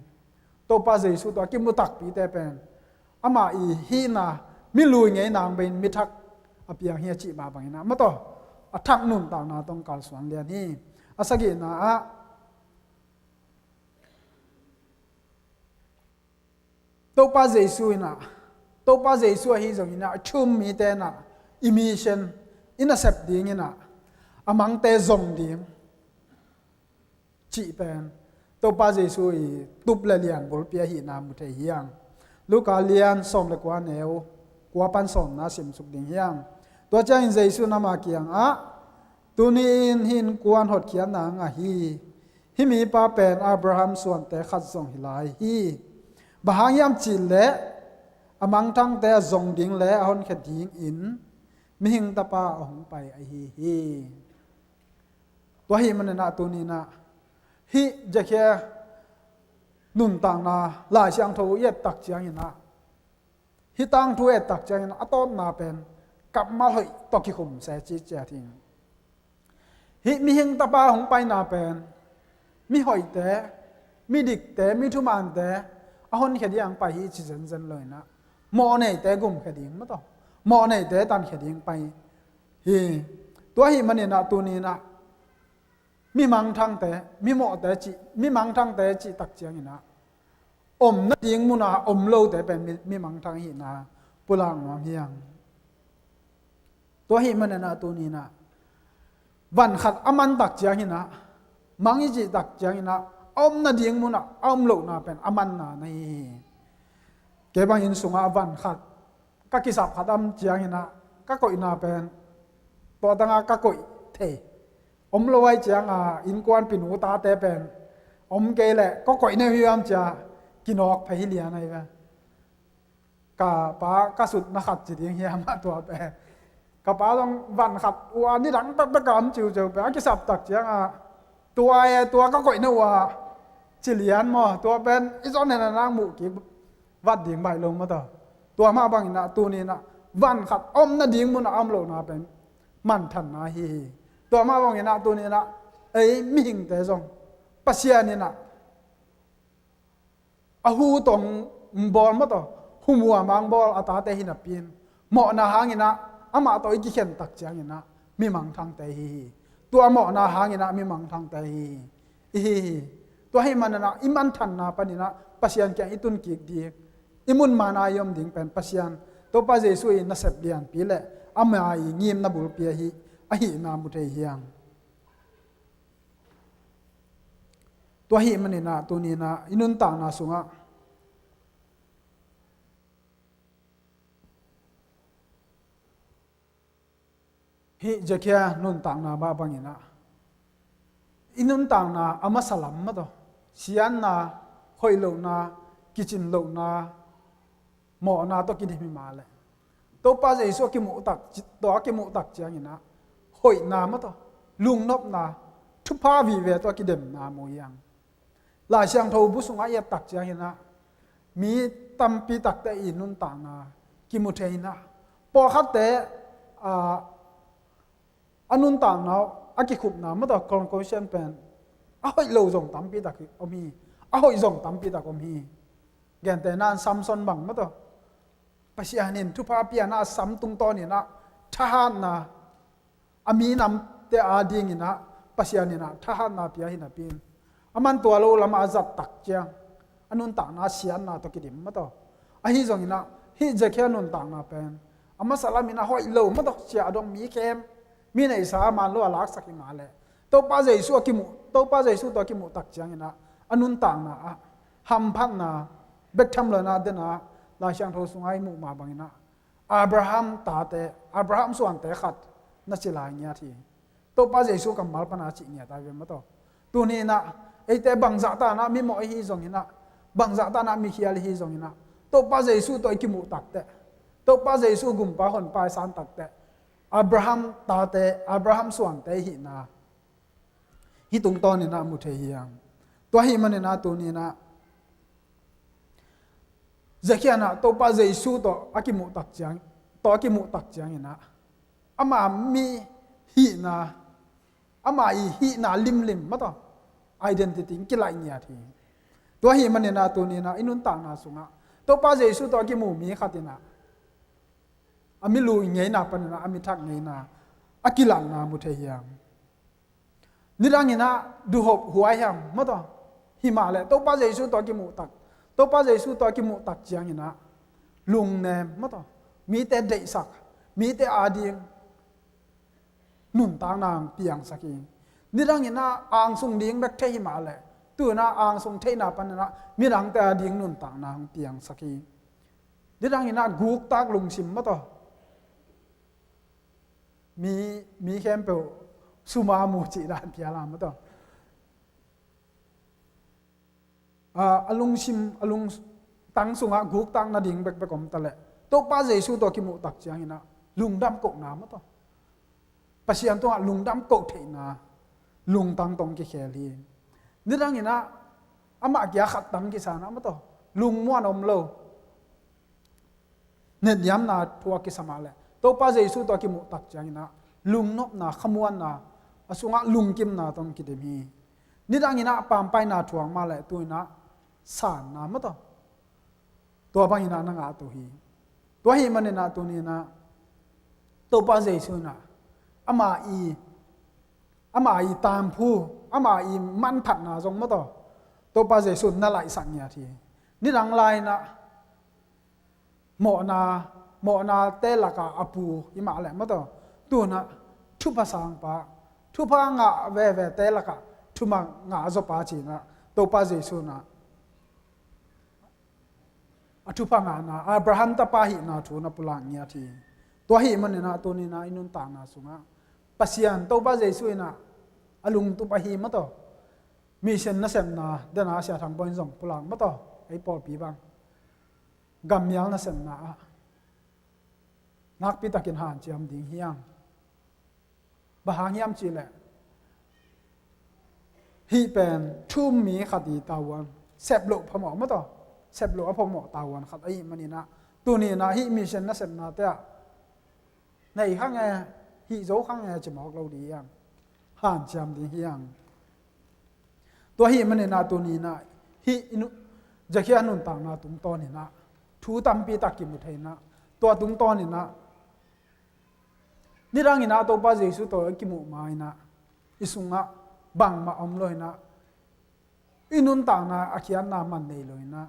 Topa Jesu tawh a kimu takpite pen amah i hihna, mi lui ngei nang bei in mi thak a piang hi a cih mah bangin ah maw taw, a thak nuntakna tawh hong kalsuan lian hi. A sagihna ah Topa Jesu in ah, Topa Jesu ahi zongin ah a thu-um mite in ah i mission, i nasep dingin ah a mangte zong ding cih pen Topa Jesu i tup le lian bulpi ahihna mu thei hi hang. Luka lian sawm le kua, neu kua pan sawmna simsuk ding hi hang. Tua ciangin Jesu in ama kiangah, "Tuni-in hih innkuan hotkhiatna a ngah hi. Hih mipa pen Abraham suante khat zong hi lai hi. Bang hang hiam cih leh a mangthangte a zong ding le a honkhia dingin Mihing Tapa a hong pai ahi hi." Tua ahih manin ah tuni-in ah hih Zakhia nuntakna Lai Siangtho i et tak ciangin ah, hih tangthu et tak ciangin a tawpna pen kammal hoih tawh kikhum se ci ciat hi. Hih Mihing Tapa hong paina pen mihoihte, midikte, mithumante a honkhia ding a hong pai hi ci zenzen lo in ah, mawhneite gumkhia ding maw taw, mawhneite tankhia ding pai hi. Tua ahih manin ah tuni-in ah mimangthangte, mimawhte cih, mimangthangte cih tak ciangin ah om nading mun ah om lote pen mi, mimangthang ahihna pulak nuam hi hang. Tua ahih manin ah tuni-in ah van khat a man tak ciangin ah, mang i cih tak ciangin ah, a om nading mun ah a om lohna pen a manna na hi hi. Kei bang inn sungah van khat ka kisap khat a om ciangin ah, ka koihna pen tua tangah ka koih thei. Om lo ahih ciangin ah innkuanpihnu tate pen om kei leh ka koih na hi hiam ci-a kinawk phei hi lian ahi ve. Ka pa ka sutna khat ci ding hiam a tua pen. Ka pa zong van khat uh a nidang pekpek a om ciuciu pen a kisap tak ciangin ah, tua e, tua ka koihna uh a ci lian maw, tua pen i zon hen a nang muh kik vat ding baih lo maw taw. Tua mah bangin ah tuni-in ah van khat a om nading mun ah a om lohna pen mangthanna hi hi. Tua mah bangin ah tuni-in ah ei mihingte zong Pasian in ah a hu tawh hong bawl maw taw, hu muam a hong bawl a tate hi napi-in, mawhna hangin ah amah tawh i kikhen tak ciangin ah mimangthangte hi hi. Tua mawhna hangin ah mimangthangte hi hi, i hi hi. Tua ahih manin ah i mangthanna panin ah Pasian kiang i tun kik ding, i mun man a i om ding pen Pasian, Topa Jesu i nasep lianpi le ama i ngimna bulpi ahi, ahihna mu thei hi hang. Tua ahih manin ah tuni-in ah i nuntakna sungah hih Zakhia nuntakna mah bangin ah i nuntakna a masa lam maw taw, siatna, hoih lohna, kicin lohna, mawhna tawh kidem hi mah leh, Topa Jesu a kimuh tak ci-, tawh a kimuh tak ciangin ah hoihna maw taw, lungnopna, thupha vive tawh a kidemna mu hi hang. Lai Siangtho bu sungah i et tak ciangin ah mi tampi takte i nuntakna kimu thei in ah, pawlkhatte, ah, a nuntakna uh a kikhupna maw taw, conclusion pen a hoih lo zong tampi tak om hi, a hoih zong tampi tak om hi. Gentehna in Samson bang maw taw, Pasian in thupha pia-in ah a sam tungtawn in ah thahatna, a minamte adingin ah Pasian in ah thahatna pia hi napi-in, aman tua lo lamah a zat tak ciang, a nuntakna siatna tawh kidim maw taw. Ahi zongin ah hih Zakhia nuntakna pen a masa lamin ah hoih lo maw taw, sia a dong mi khem, mi neihsa a man lo a laksak hi mah leh Topa Jesu a kimuh, Topa Jesu tawh a kimuh tak ciangin ah a nuntakna ah hamphatna bek tham lo in ah, den ah Lai Siangtho sungah i muh mah bangin ah Abraham tate, Abraham suante khat na ci lai ngiat hi. Topa Jesu kammal pana cih ngiat a hi ve maw taw. Tuni in ah eite bangzah tan ah mimawh i hi zongin ah, bangzah tan ah mikhial i hi zongin ah, Topa Jesu tawh i kimuh takteh, Topa Jesu gumpa honpa i san takteh, Abraham tate, Abraham suante i hihna hih tungtawnin ah mu thei hi hang. Tua ahih manin ah tuni in ah Zakhia in ah Topa Jesu tawh a kimuh tak ciang, tawh a kimuh tak ciangin ah ama mi hihna, ama i hihna limlim maw taw, identity in kilaih ngiat hi. Tua ahih manin ah tuni in ah i nuntakna sungah Topa Jesu tawh a kimu mi khat in ah a mi lui ngeina panin ah a mi thak ngeina a kilatna mu thei hi hang. Nidangin ah duhhop huai hiam maw taw, hi mah leh Topa Jesu tawh a kimuh tak, Topa Jesu tawh a kimuh tak ciangin ah lungnem maw taw, mite deihsak, mite ading nuntakna hong piangsak hi. Nidangin ah angsung ding bek thei hi mah leh tu in ah angsung theihna panin ah midangte ading nuntakna hong piangsak hi. Nidangin ah guktak lungsim maw taw, mi, mi khempeuh suma mu cih dan phial a maw taw. A, a lungsim, a lungtang sungah guktak nading bekbek om ta leh Topa Jesu tawh kimuh tak ciangin ah lungdam kohna maw taw, Pasian tungah lungdam koh theihna lungtang tawh kikhel hi. Nidangin ah amah kia khattang kisa in ah maw taw, lungmuan om lo, netniamna thu a kisa mah leh Topa Jesu tawh a kimuh tak ciangin ah lungnopna, khamuanna, a sungah lungkimna tawh kidim hi. Nidangin ah pampaina thuak mah leh tu in ah sanna maw taw, tua bangin ah na ngah to hi. Tua ahih manin ah tuni in ah Topa Jesu in ah ama i, ama i tamphu, ama i manphatna zong maw taw, Topa Jesu na laihsak ngiat hi. Nidang lai in ah mawhna, mawhnate lakah a pu hi mah leh maw taw, tu in ah thupha sangpa, thupha ngah vevete lakah thupha ngah zawpa ci in ah Topa Jesu in ah a thupha ngahna, Abraham tapa hihna thu na pulak ngiat hi. Tua ahih manin ah tuni in ah i nuntakna sungah Pasian, Topa Jesu in ah a lungtup ahi maw taw, mission nasepna, den ah Sia Thang Bawi in zong pulak maw taw, ei pawlpi bang gammial nasepna ah nakpi takin hanciam ding hi hang. Bang hang hiam cih leh hih pen thu-um mi khat i tavuan, sep loh phamawh maw taw, sep loh a phamawh tavuan khat ahih manin ah tuni in ah hih mission nasepnate ah nei kha nge, hih zo kha nge ci mawk lo ding hi hang. Hanciam ding hi hang. Tua ahih manin ah tuni in ah hih i nu-, Zakhia nuntakna tungtawnin ah thu tampi tak kimu thei in ah, tua tungtawnin ah nidangin ah Topa Jesu tawh i kimuh ma in ah i sungah bangmah om lo in ah, i nuntakna a khiatna man nei lo in ah,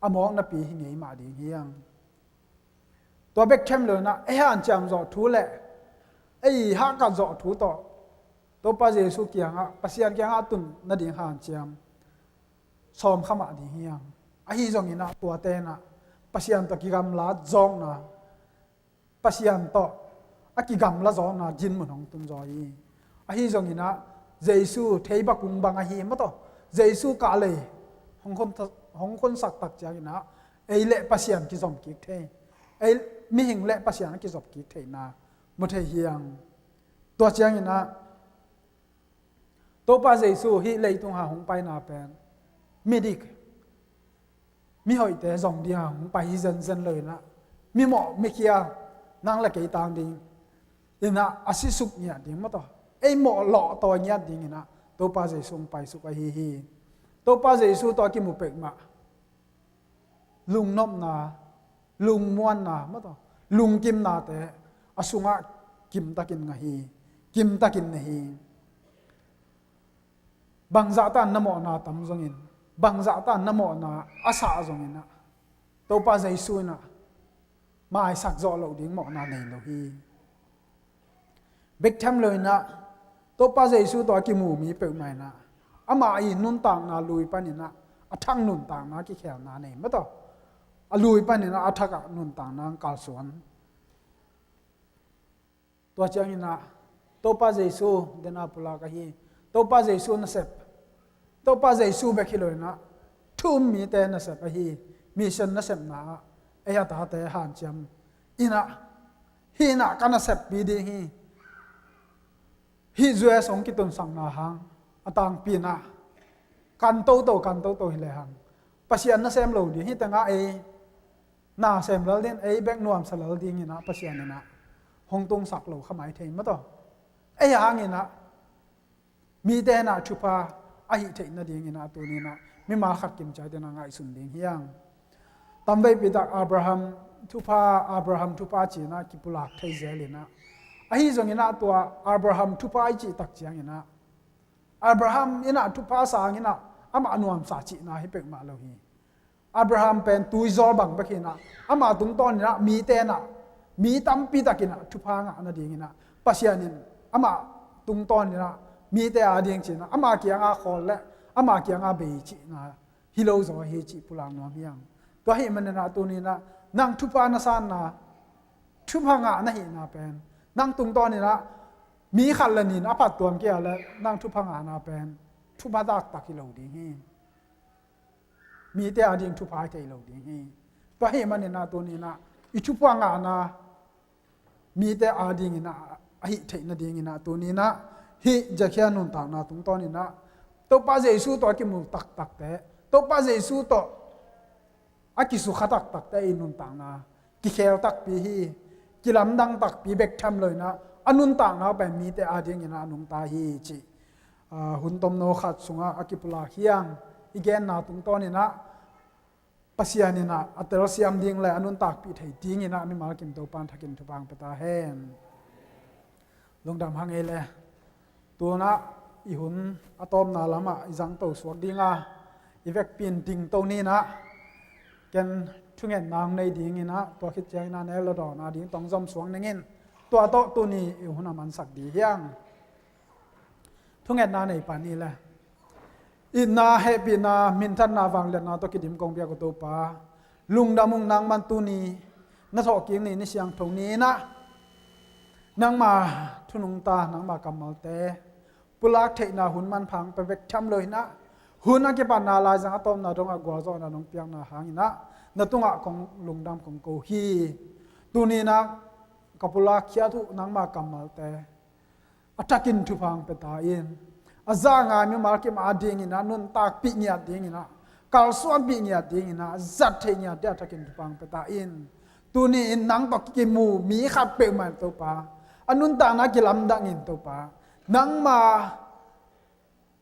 a mawknapi hi ngei mah ding hi hang. Tua bek tham lo in ah ei hanciam zawh thu le ei hahkat zawh thu tawh Topa Jesu kiangah, Pasian kiangah tun nading hanciam sawm kha mah ding hi hang. Ahi zongin ah tuate in ah Pasian tawh kigamla zawkna, Pasian tawh a kigamla zawkna dinmun hong tun zaw hi. Ahi zongin ah Jesu thei bakung bang ahi maw taw, Jesu kah lei hong khon-, hong khonsak tak ciangin ah ei le Pasian kizom kik thei, ei mihing le Pasian a kizop kik theihna mu thei hi hang. Tua ciangin ah Topa Jesu hih leitung ah hong paina pen midik, mihoihte zong ding ah hong pai hi zenzen lo in ah, mimawh mikhial, nang le kei tang ding in ah a sisuk ngiat ding maw taw, ei mawh lawh tawi ngiat ding in ah Topa Jesu hong paisuk ahi hi. Topa Jesu tawh a kimu peuhmah lungnopna, lungmuanna maw taw, lungkimnate a sungah kimtakin ngah hi, kimtakin nei hi. Bangzah tan na mawhna tam zongin, bangzah ta na mawhna a sah zongin ah Topa Jesu in ah maisak zawh loh ding mawhna nei lo hi. Bek tham lo in ah Topa Jesu tawh a kimu mi peuhmah in ah ama i nuntakna lui panin ah a thak nuntakna kikhelna nei maw taw. A lui panin ah a thak ah nuntakna kalsuan. Tua ciangin ah Topa Jesu den a pulak ahi. Topa Jesu nasep, Topa Jesu bek hi lo in ah thu um mite nasep ahi. Mission nasepna ah ei a tate hanciam in ah, hih in ah ka naseppi ding hi. Hih U S hong kitunsakna hang a tangpi in ah kan toto, kan toto hi le hang Pasian nasem lo ding, hih tengah ei nasem lel ding, ei bek nuamsa lel ding in ah Pasian in ah hong tungsak lo kha mai thei maw taw. Ei hang in ah mite in ah thupha a hih theih nading in ah tuni in ah mimal khat kim ciat in ah ngaihsun ding hi hang. Tamveipi tak Abraham thupha, Abraham thupha ci in ah kipulak thei zel in ah, ahi zongin ah tua Abraham thupha i cih tak ciangin ah Abraham in ah thupha sang in ah amah nuamsa cihna hi peuhmah lo hi. Abraham pen tuizawl bang bek hi in ah ama tungtawn in ah mite in ah mi tampi tak in ah thupha ngah nading in ah Pasian in amah tungtawn in ah mite a ding ci in ah ama kiangah khawl le ama kiangah bei cihna hi lo zaw hi cih pulak nuam hi hang. Tua ahih manin ah tuni in ah nang thupha na sanna, thupha ngah na hihna pen, nang tungtawn in ah mi khat le nih in a phattuam kei a le nang thupha ngahna pen thupha taktak hi lo ding hi. Mite a ding thupha hi thei lo ding hi. Tua ahih manin ah tuni in ah i thupha ngahna mite a ding in ah a hih theih nading in ah tuni in ah hih Zakhia nuntakna tungtawn in ah Topa Jesu tawh a kimu taktakte, Topa Jesu tawh a kisukha taktakte i nuntakna kikhel takpi hi. Kilamdang takpi bek tham lo in ah a nuntakna pen mite a ding in ah a nungta hi cih, ah, hun tomno khat sungah a kipulak hi hang. I genna tungtawn in ah Pasian in ah a telsiam ding le a nuntakpih thei ding in ah mimal kim Topa in thakin thupha hong pia ta hen. Lungdam hang ei le. Tu in ah i hun a tawpna lamah i zangto suak ding a, i vekpi in dingto ni in ah ken thungetna hong nei ding in ah tua khit ciangin ah nek le dawn a ding tawh hong zom suak ning in, tua tawh tuni i hun a mansak ding hi hang. Thungetna nei pah ni le. Itna, hehpihna, minthanna, vangliatna tawh kidim kong biak uh Topa, lungdam ung. Nangman tuni na thawhkik ni, ni siangtho ni in ah nangma thu nungta, nangma kammalte pulak theihna hun manpha hong pia bek tham lo in ah hun a kipatna laizang a tawpna dongah gualzawhna nong piakna hang in ah na tungah kong lungdam kong ko hi. Tuni in ah ka pulak khiat uh nangma kammalte a thakin thupha hong pia ta in. A za ngai mimal kim a ding in ah nuntakpih ngiat ding in ah, kalsuanpih ngiat ding in ah, zat theih ngiat ding a thakin thupha hong pia ta in. Tuni in nang tawh kimu mi khat peuhmah in Topa, a nuntakna kilamdang in Topa, nangma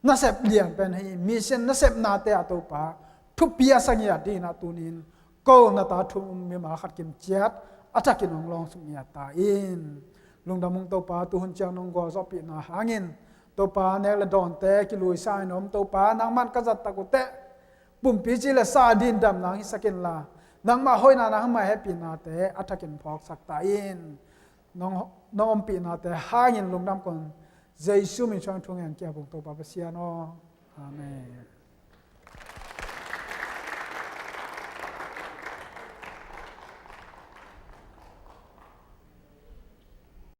nasep lian pen hi, mission nasepnate ah Topa, thupi a sa ngiat ding in ah tuni in ko na ta thu um mimal khat kim ciat a thakin hong lawngsuk ngiat ta in. Lungdam ung Topa, tuhun ciang nong gualzawhpihna hangin Topa, nek le dawnte kiluisa in om Topa, nangman ka zat tak uh teh pumpi ci le sa ding damna hong hisak inla, nangma hoihna, nangma hehpihnate a thakin phawksak ta in. Nong, nong ompihnate hangin lungdam kong, Jesu min suang thu ngen kiap ung Topa Pasian aw. Amen.